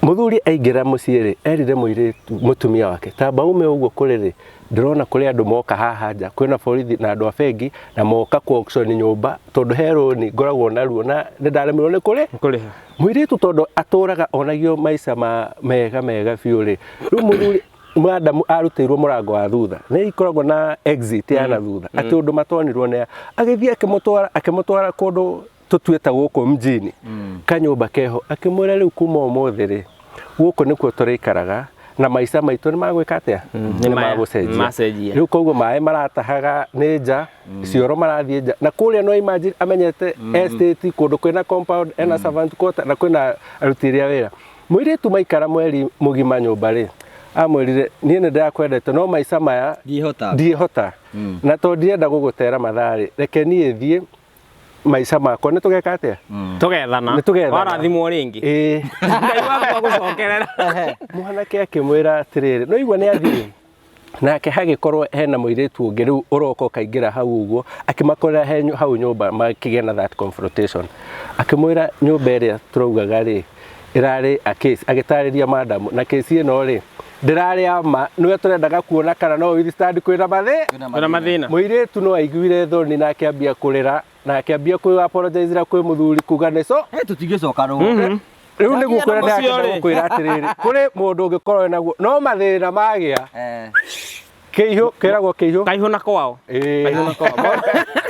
Mũthuri aingĩra mũciĩ rĩ, erire mũirĩtu mũtumia wake, tamba ume ũguo kũrĩ rĩ, ndĩrona kũrĩ andũ moka haha nja, kwĩna borithi na andũ a bengi, na moka ku auction nyũmba, tondũ he rũni ngoragwo naruo na nĩ ndaremirwo nĩ kũrĩ
Kũrĩha.
Mũirĩtu tondũ atũraga onagio maica ma mega mega biũ rĩ, rĩu mũthuri madamu arutĩirwo mũrango wa thutha, nĩ ikoragwo na exit ya na thutha, atĩ ũndũ matonirwo nĩ agĩthiĩ akĩmũtwara kũndũ tũtuĩte gũkũ mjini, kanyũmba keho, akĩmwĩra rĩu kuma ũmũthĩ rĩ, gũkũ nĩkuo tũrĩikaraga na maica maitũ nĩ magwĩka atĩa, nĩ magũcenjia.
Macenjia.
Rĩu koguo maĩ maratahaga nĩ nja, cioro marathiĩ nja, na kũrĩa no imagine amenyete estate kũndũ kwĩna compound, ena servant quarter na kwĩna aruti a wĩra. Mũirĩtu maikara mweri mũgima nyũmba rĩ, amwĩrire niĩ nĩ ndĩrakwendete no maica maya
Ndiĩhota.
Ndiĩhota, na tondũ ndirenda gũgũtera mathaa rĩ, reke niĩ thiĩ maica makwa, nĩ tũgeka atĩa?
Tũgethana.
Nĩ tũgethana.
Warathimwo rĩngĩ.
Ĩĩ.
Ngai waku agũcokerera.
Mwanake akĩmwĩra atĩrĩrĩ, no igua nĩ athiĩ nake, hagĩkorwo hena mũirĩtu ũngĩ rĩu ũroka ũkaingĩra hau ũguo, akĩmakorera he hau nyũmba, makĩgĩa na that confrontation. Akĩmwĩra nyũmba ĩrĩa tũraugaga rĩ, ĩrarĩ a case, agĩtarĩria madamu, na case ĩno rĩ, ndĩrarĩ ya ma, nĩwe tũrendaga kuona kana no withstand kwĩna mathĩ
Kwĩna mathĩna.
Mũirĩtu no aiguire thoni na akĩambia kũrĩra, na akĩambia kwĩ apologize kwĩ mũthuri kuga nĩ so
Tũtingĩcoka rũũ.
Rĩu nĩguo kwĩra
Ũcio
ndakenda
rĩ.
gũkwĩra atĩrĩrĩ, kũrĩ mũndũ ũngĩkorwo naguo no mathĩna magĩa, kĩihũ kĩragwo kĩihũ.
Kaihũ na kwao.
Ĩĩ.
Kaihũ na kwao.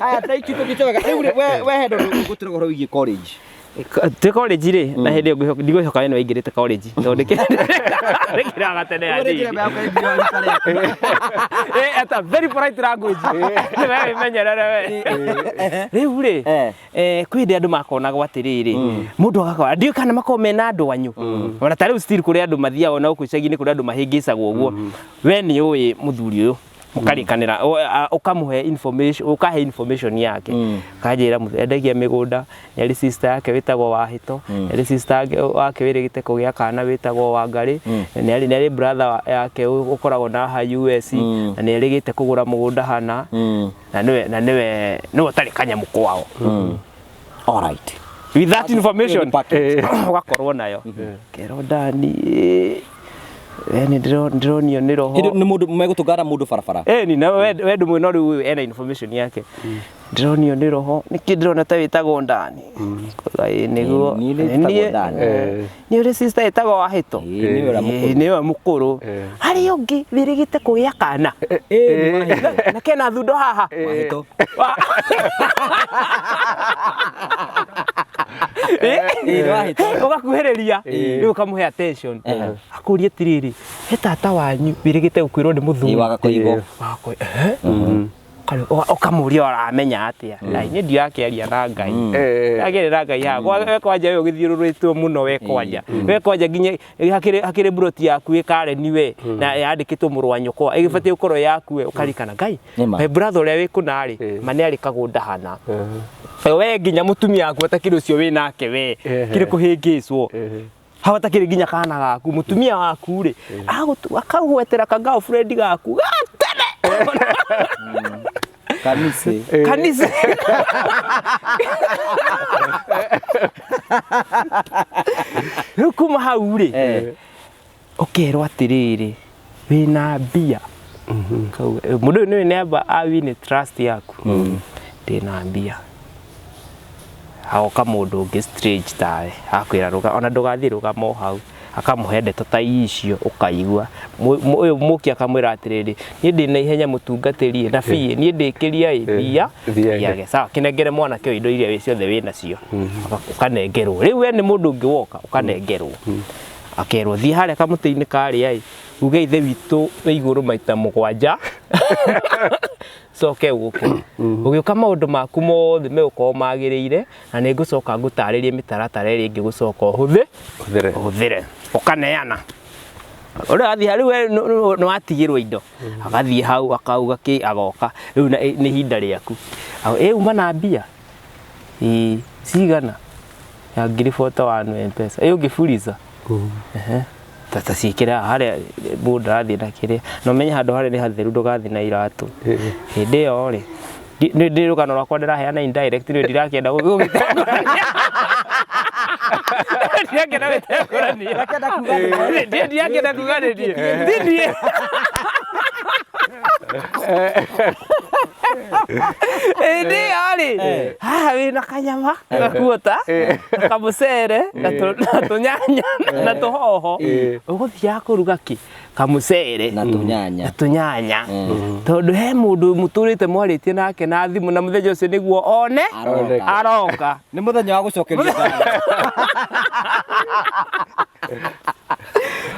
Haya, thank you, tũthiĩte wega. Rĩu rĩ, we he ndũ ngũtĩra ũhoro wĩgiĩ college.
Twĩ college rĩ, na hĩndĩ ĩyo ndigwĩhoka we nĩ waingĩrĩte college, tondũ ndĩkĩraga tene ya
Ũrĩ
nini.
njĩra ya kũingĩra rita rĩaku.
At a very polite language. We wĩmenyerere we. Rĩu rĩ, kwĩ hĩndĩ andũ makonagwo atĩrĩrĩ, mũndũ agakorwo ndiũĩ kana makorwo mena andũ anyu, ona ta rĩu still kũrĩ andũ mathiaga ona gũkũ icagi-inĩ, kũrĩ andũ mahĩngĩcagwo ũguo. We nĩ ũĩ mũthuri ũyũ, mũkarĩkanĩra, ũkamũhe information, ũkahe information yake, kanjĩra endagia mĩgũnda, nĩ arĩ sister yake wĩtagwo Wahĩto, nĩ arĩ sister wake wĩrĩgĩte kũgĩa kana wĩtagwo Wangarĩ, nĩ arĩ brother yake ũkoragwo na haha US, na nĩ erĩgĩte kũgũra mũgũnda hana, na nĩwe ũtarĩ kanyamũ kwao.
All right.
With that information
Package.
Ũgakorwo nayo kerwo ndani we nĩ ndĩronio nĩ roho.
Hĩndĩ nĩ mũndũ megũtũngana mũndũ barabara.
Ĩni na we ndũmwe, no rĩu ena information yake, ndĩronio nĩ roho, nĩkĩ ndĩrona ta wĩtagwo ndani? Kuga ĩ nĩguo.
Niĩ nĩ njĩtagwo Ndani.
Nĩ ũrĩ sister ĩtagwo Wahĩto?
Ĩĩ, nĩwe ũrĩa mũkũrũ.
Ĩĩ, nĩwe mũkũrũ. Harĩ ũngĩ wĩrĩgĩte kũgĩa kana
Ĩĩ, nĩ Wahĩto.
na kena thundo haha.
Wahĩto. Ĩĩ, nĩ Wahĩto.
Ũgakuhĩrĩria rĩu ũkamũhe attention, akũrie atĩrĩrĩ, he tata wanyu wĩrĩgĩte gũkwĩrwo nĩ mũthuri.
Ĩĩ, wagakoigo.
Wagakoigo. Ũkamũria ũramenya atĩa. Ai, niĩ ndirakĩaria na Ngai. Akĩaria na Ngai haha. We kwanja we ũgĩthiũrũrĩtwo mũno we kwanja. We kwanja nginya hakĩrĩ mburoti yaku ĩ Karen we na yandĩkĩtwo mũrũ wa nyũkwa ĩgĩbatiĩ gũkorwo yaku we ũkarikana Ngai.
Nĩma.
My brother ũrĩa wĩ kũna rĩ ma nĩ arĩ kagũnda hana. We nginya mũtumia waku atakĩrĩ ũcio wĩ nake we kĩrĩ kũhĩngĩcwo. Hau atakĩrĩ nginya kana gaku mũtumia waku rĩ akagwetera ka girlfriend gaku gatene
Kanisi.
Kanisa. Rĩu kuma hau rĩ ũkerwo atĩrĩrĩ wĩna mbia. Kauga, mũndũ ũyũ nĩwe nĩamba awini trust yaku. Ndĩna mbia. Hagoka mũndũ ũngĩ strange tawe akwĩra rũga ona ndũgathiĩ rũgama o hau akamũhe ndeto ta icio ũkaigua. Ũyũ mũki akamwĩra atĩrĩrĩ niĩ ndĩna ihenya mũtungatĩri na biĩ niĩ ndĩkĩria ĩ mbia
Thiage.
thiage. Sawa kĩnengere mwanake ũyũ indo iria wĩ ciothe wĩ nacio. Ũkanengerwo rĩu we nĩ mũndũ ũngĩ woka ũkanengerwo. Akerwo thiĩ harĩa kamũtĩ-inĩ karĩa ĩ uge ithe witũ wĩ igũrũ maita 7 coke ũke. Ũgĩũka maũndũ maku mothe megũkorwo magĩrĩire na nĩ ngũcoka ngũtarĩrie mĩtaratara ĩrĩa ĩngĩ gũcoka
Ũhũthĩre.
ũhũthĩre. Ũkaneana. Ũrĩa athiĩ rĩu we nĩ watigĩrwo indo. Agathiĩ hau akauga kĩ agoka rĩu nĩ ihinda rĩaku. Ĩ uma na mbia? Ĩ cigana? Ya ngiri 41 M-Pesa. Ĩ ũngĩburica? Ehe. Ta ciĩkĩre haha harĩa mũndũ arathiĩ na kĩrĩa. Na ũmenye handũ harĩa nĩ hatheru ndũgathiĩ na iratũ. Hĩndĩ ĩyo rĩ, nĩ rũgano rwakwa ndĩraheana indirect rĩ ndirakĩenda gũgĩtengũrania. Ndirakĩenda gũtengũrania. Ndirakĩenda kuga nĩ niĩ. Ti niĩ. Hĩndĩ ĩyo rĩ, haha wĩna kanyama gakuota, na kamũcere, na tũnyanya, na tũhoho. Ũgũthiaga kũruga kĩ? Kamũcere.
Na tũnyanya.
Na tũnyanya. Tondũ he mũndũ mũtũrĩte mwarĩtie nake na thimũ na mũthenya ũcio nĩguo one
Aroka.
aroka.
Nĩ mũthenya wa gũcokeria ngatho.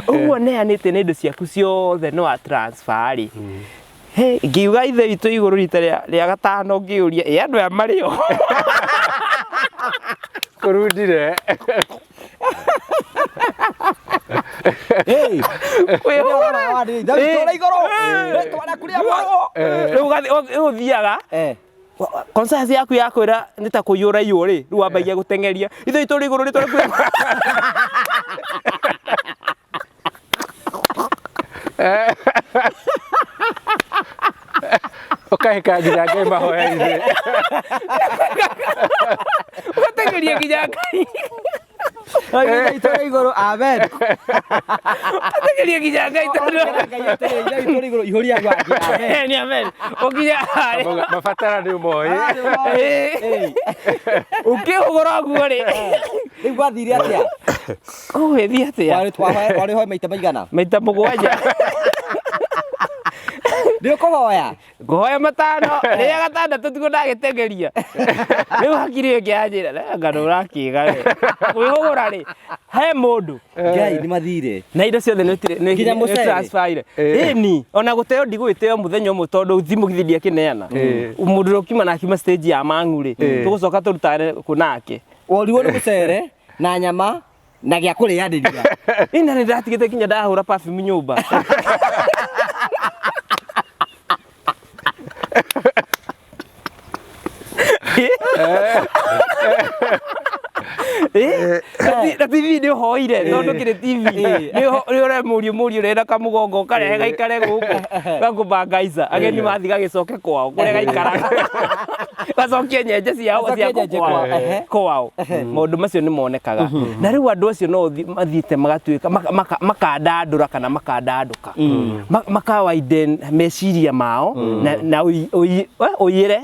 Ũguo neanĩte na indo ciaku ciothe nĩ wa transfer rĩ. He, ngiuga ithe witũ igũrũ rita rĩa gatano ngĩũria ĩ andũ aya marĩ o.
Kũrundire.
Hey.
Kwĩhũra.
Ithe igũrũ. Rĩtwa rĩaku rĩa mwago.
Rĩu rĩu ũthiaga conscience yaku yakwĩra nĩ ta kũiyũra iyũ rĩ rĩu wambagia gũteng'eria ithe witũ rĩ igũrũ rĩtwa rĩaku rĩa
Ũkahĩka nginya Ngai mahoya-inĩ.
Ũgateng'eria nginya Ngai.
Ithe witũ ũrĩ igũrũ, amen.
Ũgateng'eria nginya Ngai tondũ
Ngai atĩrĩ, Ithe witũ ũrĩ igũrũ, ihũria gwake, amen.
Nĩ amen. Ũkinya harĩa.
Mabatara nĩ ũmoĩ.
Ũkĩhũgũra ũguo rĩ.
Rĩu gwathire atĩa?
Ũgũgĩthiĩ atĩa?
Warĩ hoe maita maigana?
Maita 7.
Nĩ ũkũhoya?
Ngũhoya 5, rĩrĩa gatandatũ tiguo ndagĩteng'eria. Rĩu hakiri ĩngĩ yanjĩra, anga nĩ ũrakĩga we. Kwĩhũgũra rĩ, he mũndũ.
Ngai nĩ mathire.
Na indo ciothe nĩ ũtire- nĩ
Nginya
nĩ
mũcere.
transfer-ire. Ĩni, ona gũteo ndigũgĩteo mũthenya ũmwe tondũ thimũ githĩ ndiakĩneana. Mũndũ ũrĩa ũkiuma na akiuma stage ya mang'u rĩ, tũgũcoka tũrutane kũ nake.
Worirwo nĩ mũcere na nyama na gĩa kũrĩanĩria.
Ĩna nĩ ndatigĩte nginya ndahũra perfume nyũmba. Na TV nĩ ũhoire tondũ kĩrĩ TV nĩ ũre mũriũ mũriũ ũrenda kamũgongo ũkarehe gaikare gũkũ gakũbangaica ageni mathiĩ gagĩcoke kwao kũrĩa gaikaraga gacokie nyenje ciao
Gacokie
cia
nyenje
kwao
kwao, ehe.
kwao maũndũ macio nĩ monekaga na rĩu andũ acio no mathiĩte magatuĩka makandandũra kana makandandũka makawaiden meciria mao na ũiyĩre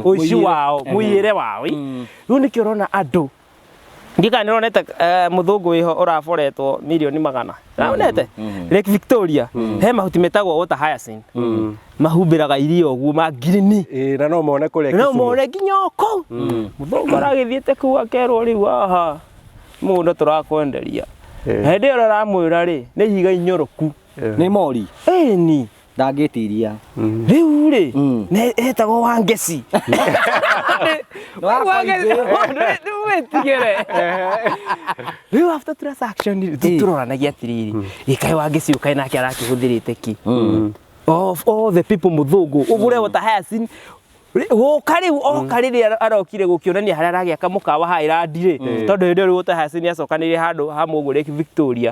ũici wao mũiyĩre wao rĩu nĩkĩo ũrona andũ ndika nĩ ũronete mũthũngũ wĩho ũraboretwo mirioni 100 ũronete Lake Victoria he mahuti metagwo water hyacinth mahumbĩraga iria ũguo ma ngirini
Ĩĩ, na no mone kũrĩa
no
Kisumu.
mone nginya kũu mũthũngũ aragĩthiĩte kũu akerwo rĩu haha mũgũnda tũrakwenderia hĩndĩ ĩyo aramwĩra rĩ nĩ ihiga inyoroku
Nĩ mori.
ĩni
Ndangĩtiria.
Rĩu rĩ, nĩ etagwo Wangeci. Wĩtigĩre. Rĩu after transaction rĩ, tũroranagia atĩrĩrĩ, ĩ kaĩ Wangeci ũyũ kaĩ nake arakĩhũthĩrĩte kĩ? Of all the people, mũthũngũ ũgũre water hyacinth gũka rĩu oka rĩrĩa arokire gũkĩonania harĩa aragĩaka mũkawa Highland rĩ, tondũ hĩndĩ ĩyo rĩu water hyacinth nĩacokanĩrĩire handũ hamwe ũguo Lake Victoria.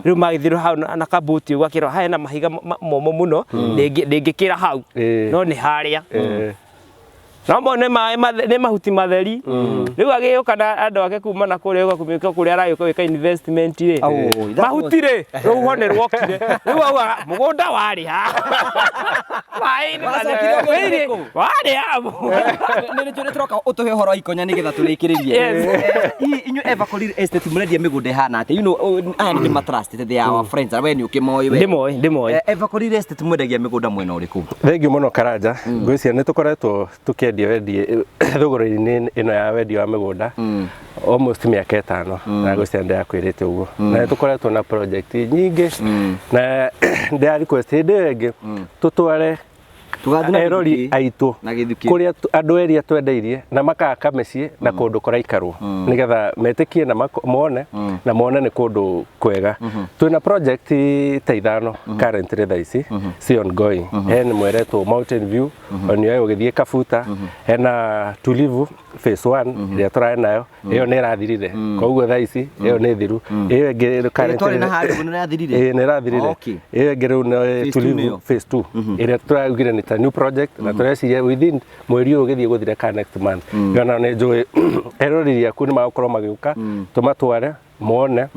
Rĩu magĩthiĩ hau na kabũti ũguo, akĩrwo hena mahiga momũ mũno, ndĩngĩkĩra hau, no nĩ harĩa no mo nĩ maĩ nĩ mahuti matheri. Rĩu agĩũka na andũ ake kuma na kũrĩa ũka kũmĩka kũrĩa aragĩũka gwĩka investment rĩ,
Oh, that
mahuti rĩ, rũhuho nĩ rwokire. Rĩu augaga mũgũnda warĩ ha maĩ-inĩ.
Wacokire
matheri.
ũgĩthiĩ kũ?
Warĩ ha.
Nĩ nĩ tũroka ũtũhe ũhoro wa Ikonya nĩgetha tũrĩkĩrĩrie.
Yes.
Inyuĩ Evercore Estate mũrendia mĩgũnda ĩhana atĩa? Aya nĩ ndĩmatrustĩte, they are our friends, we nĩ ũkĩmoĩ we.
Ndĩmoĩ, ndĩmoĩ.
Evercore Estate mwendagia mĩgũnda mwena ũrĩkũ?
Thengiũ mũno Karanja. Ngwĩciria nĩ tũkoretwo tũkĩendia wendie thũgũrĩ-inĩ ĩno ya wendia wa mĩgũnda almost mĩaka 5, na ngwĩciria ndĩrakwĩrĩte ũguo, na nĩ tũkoretwo na project nyingĩ, na ndĩra request hĩndĩ ĩyo ĩngĩ tũtware
Tũgathiĩ na
erori
gĩthukĩ.
aitũ
Na gĩthukĩ.
kũrĩa andũ erĩa twendeirie na makaka mĩciĩ na kũndũ kũraikarwo, nĩgetha metĩkie na mone na mone nĩ kũndũ kwega. Twĩna project ta 5 currently thaa ici ci ongoing. Hena mweretwo Mountain View on your way ũgĩthiĩ Kabuta, hena Tulivu phase 1 ĩrĩa tũrarĩ nayo, ĩyo nĩ ĩrathirire, koguo thaa ici ĩyo nĩ thiru. Ĩyo ĩngĩ
Ĩrĩa twarĩ na harĩa ũguo nĩ ĩrathirire?
Ĩĩ, nĩ ĩrathirire. Ĩyo ĩngĩ rĩu nĩ
Phase two
Tulivu
nĩyo?
phase 2 ĩrĩa tũraugire nĩ ta new project, na tũreciria within mweri ũyũ ũgĩthiĩ gũthira ka next month ĩyo nayo nĩ njũĩ eroreri aku nĩ magũkorwo magĩũka tũmatware mone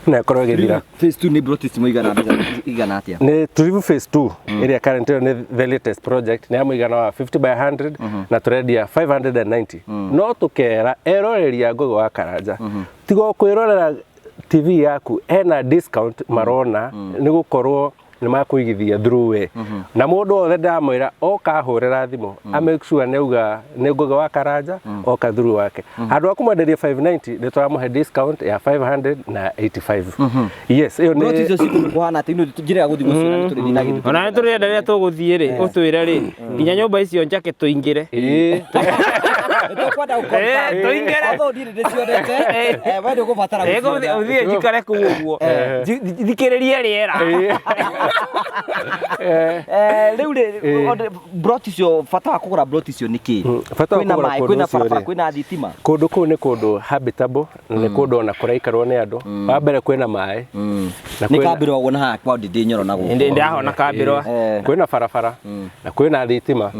na ĩkorwo ĩgĩthira.
Phase 2 nĩ plot mũigana mbeca igana atĩa?
Nĩ Tulivu phase 2 ĩrĩa current ĩyo nĩ the latest project, nĩ ya mũigana wa 50 by 100 na tũrendia 590, no tũkera eroreri a Ngũgĩ wa Karanja tiga o kwĩrorera TV yaku, hena discount marona nĩ gũkorwo nĩ makũigithia through we, na mũndũ wothe ndamwĩra oka ahũrĩra thimũ a make sure nĩ auga nĩ Ngũgĩ wa Karanja oka through wake, handũ ha kũmwenderia 590 nĩ tũramũhe discount ya 585. Yes, ĩyo
Plot
nĩ
icio cikũndũ kũhana atĩa? Ino njĩra ya gũthiĩ gũciona nĩ tũrĩthiĩ na gĩthukĩ.
Ona nĩ tũrenda rĩrĩa tũgũthiĩ rĩ, ũtwĩre rĩ, nginya nyũmba icio njake tũingĩre.
Ĩĩ.
Nĩtũkwenda gũ-confirm.
Tũingĩre.
Although niĩ nĩndĩcionete, we ndũgũbatara gũciona.
Ũthiĩ njikare kũu ũguo thikĩrĩrie rĩera.
Rĩu rĩ, plot icio, bata wa kũgũra plot icio nĩ kĩ?
Bata wa
Kwĩna
kũgũra
maĩ,
kũndũ
kwĩna
ũcio
barabara,
rĩ.
kwĩna thitima.
Kũndũ kũu nĩ kũndũ habitable, na nĩ kũndũ ona kũraikarwo nĩ andũ. Wa mbere kwĩna maĩ na
Nĩ
kwĩna-
kambĩrwo ũguo na haha kwa Ndindi Nyoro na gũkũ.
Ndĩ ndahona kambĩrwa.
Kwĩna barabara na kwĩna thitima,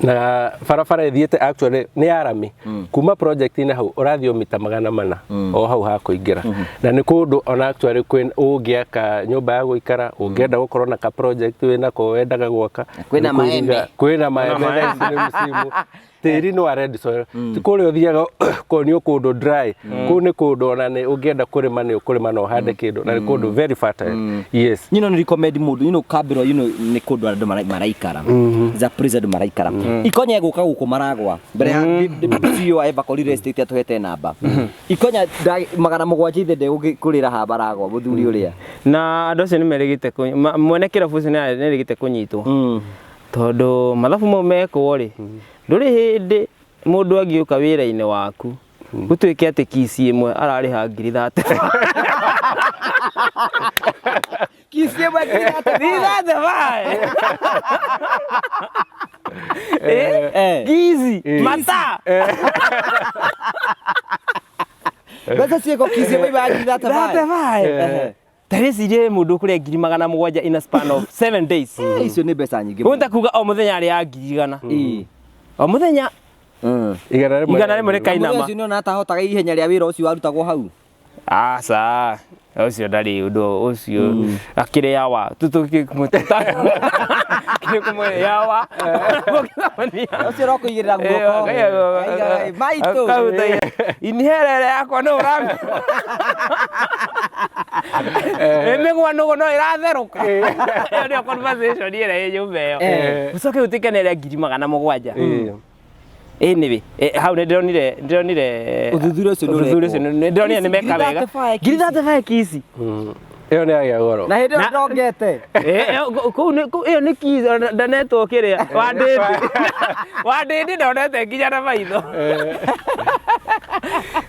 na barabara ĩthiĩte actually nĩ ya rami kuma project-inĩ hau ũrathiĩ o mita 400 o hau ha kũingĩra, na nĩ kũndũ ona actually kwĩna ũngĩaka nyũmba ya gũikara, ũngĩenda gũkorwo na ka project wĩnako wendaga gwaka.
Kwĩna
nĩ kũiga-
maembe.
Kwĩna maembe, thaa ici nĩ msimu, tĩri nĩ wa red soil, ti kũrĩa ũthiaga kuonio kũndũ dry. Kũu nĩ kũndũ ona nĩ ũngĩenda kũrĩma nĩ ũkũrĩma na ũhande kĩndũ, na nĩ kũndũ very fertile, yes.
Nĩ recommend mũndũ, kambĩrwo, nĩ kũndũ andũ maraikara. It's a place andũ maraikara. Ikonya ĩgũka gũkũ maragwa mbere ya CEO wa Evercore Real Estate atũhete namba. Ikonya 700 ithe ndegũkũrĩra haha maragwa mũthuri ũrĩa.
Na andũ acio nĩ merĩgĩte mwene kĩrabu ũcio nĩ erĩgĩte kũnyitwo, tondũ mathabu mau mekwo rĩ, ndũrĩ hĩndĩ mũndũ angĩũka wĩra-inĩ waku gũtuĩke atĩ kici ĩmwe ararĩha ngiri 30.
Kici ĩmwe ngiri 35.
35. Kici mata.
Mbeca ciĩko kici ĩmwe iba ngiri 35.
35. Tarĩcirie mũndũ ũkũrĩa 700,000 in a span of 7 days.
Icio nĩ mbeca nyingĩ.
Ũguo nĩ ta kuga o mũthenya arĩa 100,000 o mũthenya.
100.
100 rĩkainama.
Mũthenya ũcio nĩona atahotaga ihenya rĩa wĩra ũcio warutagwo hau.
Aca, ũcio ndarĩ ũndũ ũcio akĩrĩ yawa tũtũkĩmũkĩmwe yawa.
Ũcio ũrokũigĩrĩra guoko. Maitũ.
Inherere yakwa no ũrami nĩ mĩgwanũgũ no ĩratherũka. Ĩyo nĩyo conversation ĩrĩa ĩ nyũmba ĩyo. Ũcoke ũtuĩke nĩ ĩrĩa 700,000. Anyway, hau nĩ ndĩronire
Ũthuthuria ũcio nĩ
ũthuthuria ũcio
ũrekwo.
nĩ ndĩronire nĩ meka
Ngiri
wega.
35
Ngiri 35 kici.
Ĩyo nĩ yagĩa goro.
Na hĩndĩ ĩyo
Na-
ndongete.
Kũu nĩ ĩyo nĩ kiza ndanetwo kĩrĩa wandĩndĩ wandĩndĩ ndonete nginya na maitho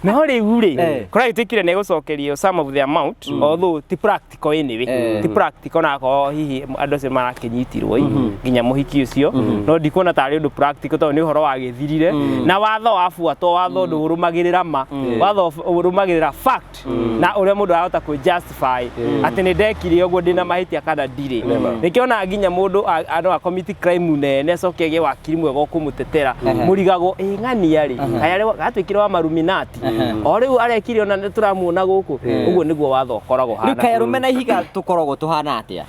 no rĩu rĩ kũrĩa gĩtuĩkire nĩ gũcokerio some of the amount, although ti practical anyway, ti practical na akorwo hihi andũ acio marakĩnyitirwo ĩ nginya mũhiki ũcio, no ndikuona tarĩ ũndũ practical tondũ nĩ ũhoro wagĩthirire na watho wabuatwo. Watho ndũrũmagĩrĩra ma watho, ũrũmagĩrĩra fact na ũrĩa mũndũ arahota kũ justify atĩ nĩ ndekire ũguo, ndĩna mahĩtia kana ndirĩ. Nĩkĩona nginya mũndũ no acommit crime nene, acoke agĩe wakiri mwega ũkũmũtetera, mũrigagwo ĩ ng'ania rĩ kaya gatuĩkire wa maruminati o rĩu arekire ona nĩ tũramuona gũkũ. Ũguo nĩguo watho ũkoragwo
Rĩu
hana.
kaĩ arũme na ihiga tũkoragwo tũhana atĩa?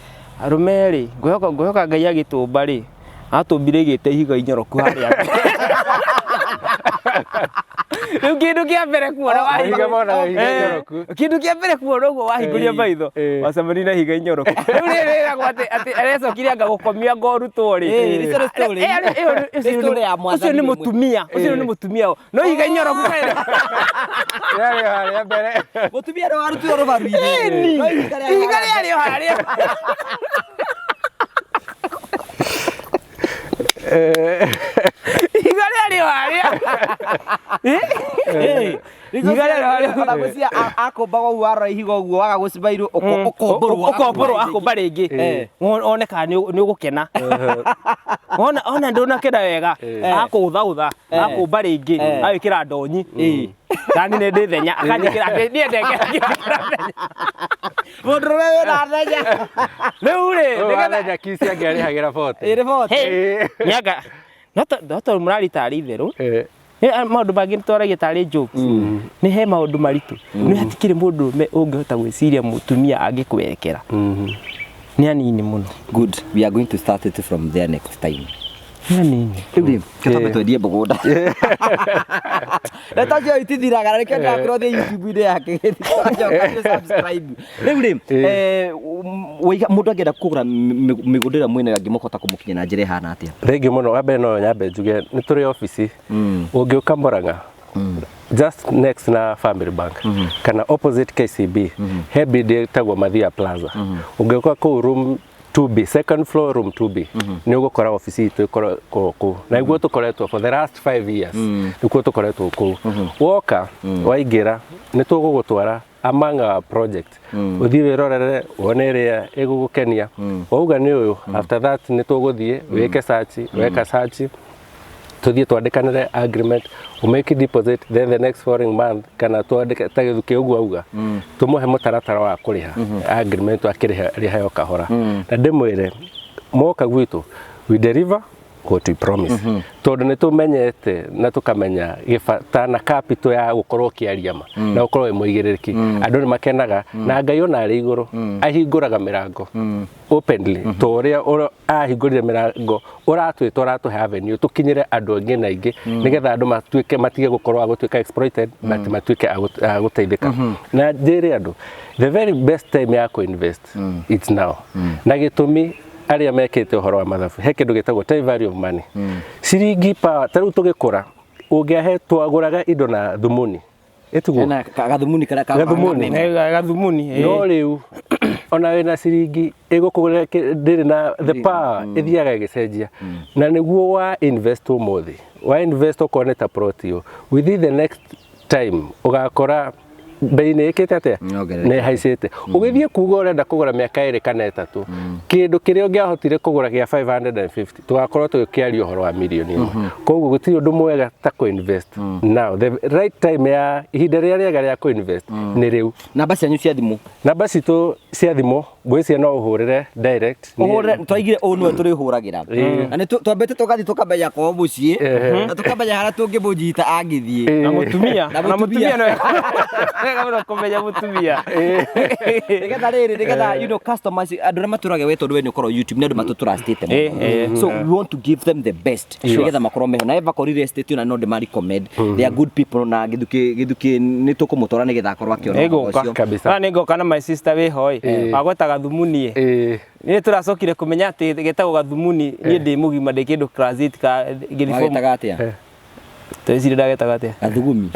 Arũme rĩ, ngwĩhoka Ngai agĩtũmba rĩ, atũmbire igĩte ihiga inyoroku harĩa rĩu kĩndũ kĩa mbere kuona
Mahiga monaga ihiga inyoroku.
Kĩndũ kĩa mbere kuona ũguo wahingũria maitho, wacemania na ihiga inyoroku. Rĩu rĩrĩ rĩragwo atĩ arecokire anga gũkomia ngorutwo rĩ.
Icio nĩ story. Nĩ story ya mwathani
Ũcio nĩ
rĩmwe.
mũtumia, ũcio nĩ mũtumia, no ihiga inyoroku kaĩ
Yarĩ harĩa mbere.
Mũtumia nĩ warutirwo rũbaru-inĩ. No ihiga rĩarĩ
ihiga rĩarĩ o harĩa. Ihiga rĩarĩ o harĩa. Ihiga rĩarĩ o harĩa.
Ona gwĩciria akũmbaga ũguo, warora ihiga ũguo waga gũcibairwo ũkombũrwo.
Ũkombũrwo akũmba rĩngĩ one kana nĩ ũgũkena. Ona ndũnakena wega, akũũthaũtha akũmba rĩngĩ, agwĩkĩra ndonyi tani nĩ ndĩ thenya, akanjĩkĩra niĩ ndekĩra thenya.
Mũndũrũme wĩna thenya.
Rĩu rĩ
Ũyũ
nĩgetha
wathenya kici angĩarĩhagĩra 40.
Ĩrĩ bote.
Nĩanga no tondũ mũrari tarĩ itherũ. Maũndũ mangĩ nĩ twaragia tarĩ jokes, nĩ he maũndũ maritũ, nĩ hatikĩrĩ mũndũrũme ũngĩhota gwĩciria mũtumia angĩkwerekera, nĩ anini mũno.
Good, we are going to start it from there next time.
Nĩ anini.
Rĩu rĩ, twambe twendie mũgũnda. Ndeto cio itithiraga na nĩkĩo ndĩrakwĩra ũthiĩ YouTube-inĩ yake njoka subscribe. Rĩu rĩ, waiga mũndũ angĩenda kũgũra mĩgũnda ĩrĩa mwĩnayo, angĩmũhota kũmũkinya na njĩra ĩhana atĩa?
Thengiũ mũno. Wa mbere no nyambe njuge nĩ tũrĩ obici. Ũngĩũka Murang'a, just next na Family Bank kana opposite KCB, he building ĩtagwo Mathia Plaza. Ũngĩũka kũu room 2B, second floor, room 2B, nĩ ũgũkora obici itũ ĩkoragwo kũu, na nĩguo tũkoretwo for the last 5 years, nĩkuo tũkoretwo kũu. Woka waingĩra, nĩ tũgũgũtwara among our project, ũthiĩ wĩrorere wone ĩrĩa ĩgũgũkenia, wauga nĩ ũyũ. After that nĩ tũgũthiĩ wĩke search. Weka search, tuthiĩ twandĩkanĩre agreement, ũmake deposit, then the next following month kana twandĩke ta gĩthukĩ ũguo auga, tũmũhe mũtaratara wa kũrĩha agreement, akĩrĩha rĩha o kahora. Na ndĩmwĩre moka gwitũ, we deliver what we promise, tondũ nĩ tũmenyete na tũkamenya gĩbata na capital ya gũkorwo ũkĩaria ma na gũkorwo wĩ mũigĩrĩrĩki. Andũ nĩ makenaga, na Ngai ona arĩ igũrũ ahingũraga mĩrango openly to ũrĩa ahingũrire mĩrango ũratwĩta, ũratũhe avenue tũkinyĩre andũ aingĩ na aingĩ, nĩgetha andũ matuĩke matige gũkorwo a gũtuĩka exploited, but matuĩke a gũteithĩka. Na njĩre andũ, the very best time ya kũ-invest, it's now. Na gĩtũmi, arĩa mekĩte ũhoro wa mathabu, he kĩndũ gĩtagwo time value of money, ciringi power. Ta rĩu tũgĩkũra, ũngĩahe twagũraga indo na thumuni ĩtiguo.
Hena gathumuni karĩa
Gathumuni.
Gathumuni.
No rĩu ona wĩna ciringi ĩgũkũgũrĩra ndĩrĩ na the power, ĩthiaga ĩgĩcenjia. Na nĩguo wa invest ũmũthĩ, wa invest okorwo nĩ ta plot ĩyo, within the next time ũgakora bei nĩ ĩkĩte atĩa?
Nĩyongererekete.
Nĩ ĩhaicĩte. Ũgĩthiĩ kuga ũrenda kũgũra mĩaka 2 kana 3, kĩndũ kĩrĩa ũngĩahotire kũgũra gĩa 550, tũgakorwo tũgĩkĩaria ũhoro wa mirioni 1. Koguo gũtirĩ ũndũ mwega ta kũ-invest now. The right time, ya ihinda rĩrĩa rĩega rĩa kũ-invest nĩ rĩu.
Namba cianyu cia thimũ?
Namba citũ cia thimũ, ngwĩciria no ũhũrĩre direct.
Ũhũrĩre, twaigire ũũ nĩwe tũrĩhũragĩra na nĩ twambĩte tũgathiĩ tũkamenya kwao mũciĩ na tũkamenya harĩa tũngĩmũnyita angĩthiĩ.
Na mũtumia.
Na
Na
mũtumia.
mũtumia nĩ wega mũno kũmenya mũtumia.
Nĩgetha rĩrĩ, nĩgetha customers, andũ arĩa matũraga we, tondũ we nĩ ũkorwo YouTube, nĩ andũ matũtrustĩte mũno, so we want to give them the best nĩgetha makorwo meho na Evercore Real Estate. Ona no ndĩma recommend, they are good people, na gĩthukĩ nĩ tũkũmũtwara nĩgetha akorwo akĩona ũhoro
Nĩngũka.
ũcio.
Kabisa.
Na nĩngoka na my sister wĩho ĩ wagweta gathumuni ĩ. Nĩ tũracokire kũmenya atĩ getagwo gathumuni niĩ ndĩ mũgima, ndĩ kĩndũ class 8 ka ngĩthiĩ form.
Wagĩtaga atĩa?
Twecirie ndagetaga atĩa?
Gathugumi.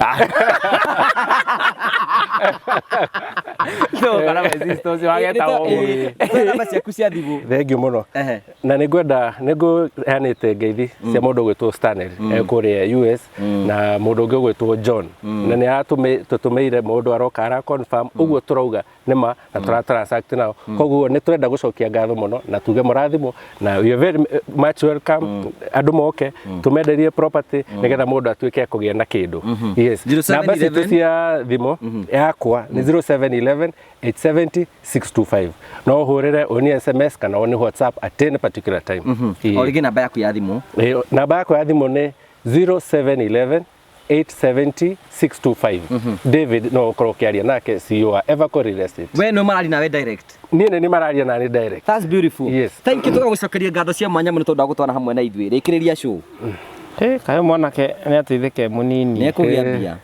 Tũgũkora my sister ũcio wagetagwo ũguo.
Namba ciaku cia thimũ.
Thengiũ mũno.
Ehe.
Na nĩ ngwenda, nĩ ngũheanĩte ngeithi cia mũndũ ũgwĩtwo Stanley kũrĩa US na mũndũ ũngĩ ũgwĩtwo John, na nĩ aratũmĩire mũndũ aroka ara confirm ũguo tũrauga nĩma na tũra transact nao. Koguo nĩ tũrenda gũcokia ngatho mũno na tuge mũrathimwo na you are very much welcome. Andũ moke tũmenderie property nĩgetha mũndũ atuĩke kũgĩa na kĩndũ. Yes, namba citũ cia thimũ yakwa nĩ 0711 870 625. No ũhũrĩre ũnie SMS kana ũni WhatsApp at any particular time.
O rĩngĩ namba yaku ya thimũ.
Namba yakwa ya thimũ nĩ 0711 870 625. David no ũkorwo ũkĩaria nake, CEO wa Everco Real Estate.
We nĩ marari nawe direct?
Niĩ nĩ mararia nani direct.
That's beautiful.
Yes.
Thank you, tũgagũcokeria ngatho cia mwanya mũno tondũ wa gũtwana hamwe na ithuĩ. Rĩkĩrĩria show.
Eh, kaĩ mwanake nĩ ateithĩke mũnini.
Nĩ ekũgĩa mbia.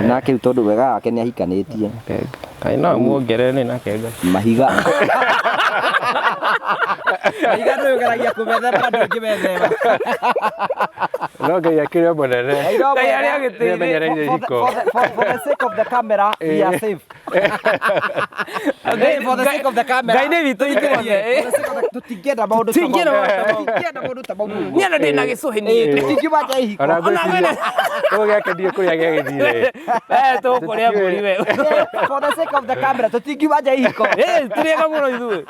Nake rĩu tondũ wega wake nĩ ahikanĩtie.
Kaĩ no muongerere nĩ nake Ngai.
Mahiga. Mahiga ndũgeragia kũmethema, ndũngĩmethema.
No Ngai akĩrĩ o mũnene.
Ngai arĩa agĩtĩire.
Nĩamenyereire ihiko.
For the sake of the camera, we are safe. Hey, for the sake of the camera.
Ngai nĩ witũ ithuothe.
For the sake of the, tũtingĩenda maũndũ ta mau.
Tũtingĩenda maũndũ ta mau.
Tũtingĩenda maũndũ ta mau.
Niĩ ona ndĩ na gĩcũhĩ niĩ.
Tũtingiuma nja ihiko.
Ona ngwĩciria ũguo gĩake ndiĩ kũrĩa gĩagĩthire.
Eh, tũkũrĩa mbũri we.
For the sake of the camera, tũtingiuma nja ihiko.
Eh, tũrĩega mũno ithuĩ.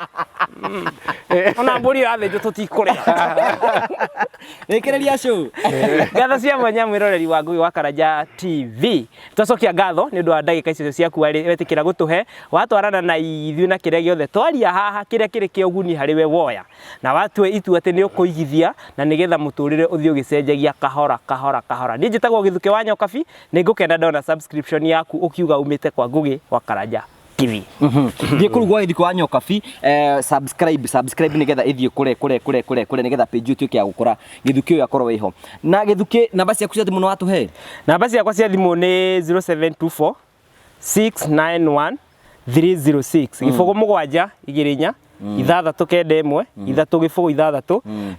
Ona mbũri yathĩnjwo tũtikũrĩa.
Rĩkĩrĩria show.
Ngatho cia mwanya mwĩroreri wa Ngũgĩ wa Karanja TV. Twacokia ngatho nĩ ũndũ wa ndagĩka icio ciaku wetĩkĩra gũtũhe, watwarana na ithuĩ na kĩrĩa gĩothe twaria haha, kĩrĩa kĩrĩ kĩa ũguni harĩ we woya na watue itua atĩ nĩ ũkũigithia na nĩgetha mũtũrĩre ũthiĩ ũgĩcenjagia kahora kahora kahora. Niĩ njĩtagwo Gĩthukĩ wa Nyokabi, nĩ ngũkena ndona subscription yaku ũkiuga umĩte kwa Ngũgĩ wa Karanja TV.
Thiĩ kũu gwa Gĩthukĩ wa Nyokabi, subscribe, subscribe nĩgetha ĩthiĩ kũre kũre kũre kũre kũre nĩgetha page ĩtuĩke ya gũkũra, Gĩthukĩ ũyũ akorwo wĩho. Na Gĩthukĩ, namba ciaku cia thimũ nĩ watũhe?
Namba ciakwa cia thimũ nĩ 0724 691 306, 0 7 2 4 6 9 1 3 0 6.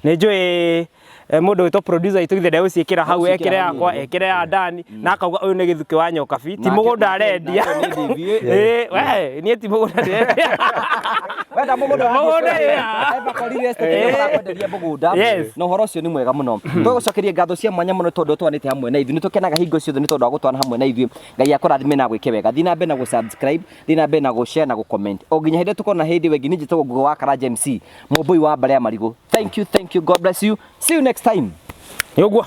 Nĩ njũĩ mũndũ wĩtwo producer itũ githĩ ndegũciĩkĩra hau,
Egũciĩkĩra
ekĩre
hau,
yakwa, ekĩre ya Dani, na akauga ũyũ nĩ Gĩthukĩ wa Nyokabi, ti mũgũnda arendia.
Nake nĩ David.
Ĩ, we niĩ ti mũgũnda ndĩrendia.
Wenda mũgũnda wa
Mũgũnda, yeah.
Everco Real Estate nĩ marakwenderia mũgũnda.
Yes.
Na ũhoro ũcio nĩ mwega mũno. Tũgũcokeria ngatho cia mwanya mũno tondũ twanĩte hamwe na ithuĩ. Nĩ tũkenaga hingo ciothe nĩ tondũ wa gũtwana hamwe na ithuĩ. Ngai akũrathime na gwĩke wega. Thiĩ na mbere na gũ-subscribe, thiĩ na mbere na gũ-share na gũ-comment. O nginya hĩndĩ tũkona hĩndĩ ĩyo ĩngĩ, niĩ njĩtagwo Ngũgĩ wa Karanja MC, mũmbũi wa mbarĩ ya marigũ. Thank you, thank you. God bless you. See you next time.
Nĩ ũguo.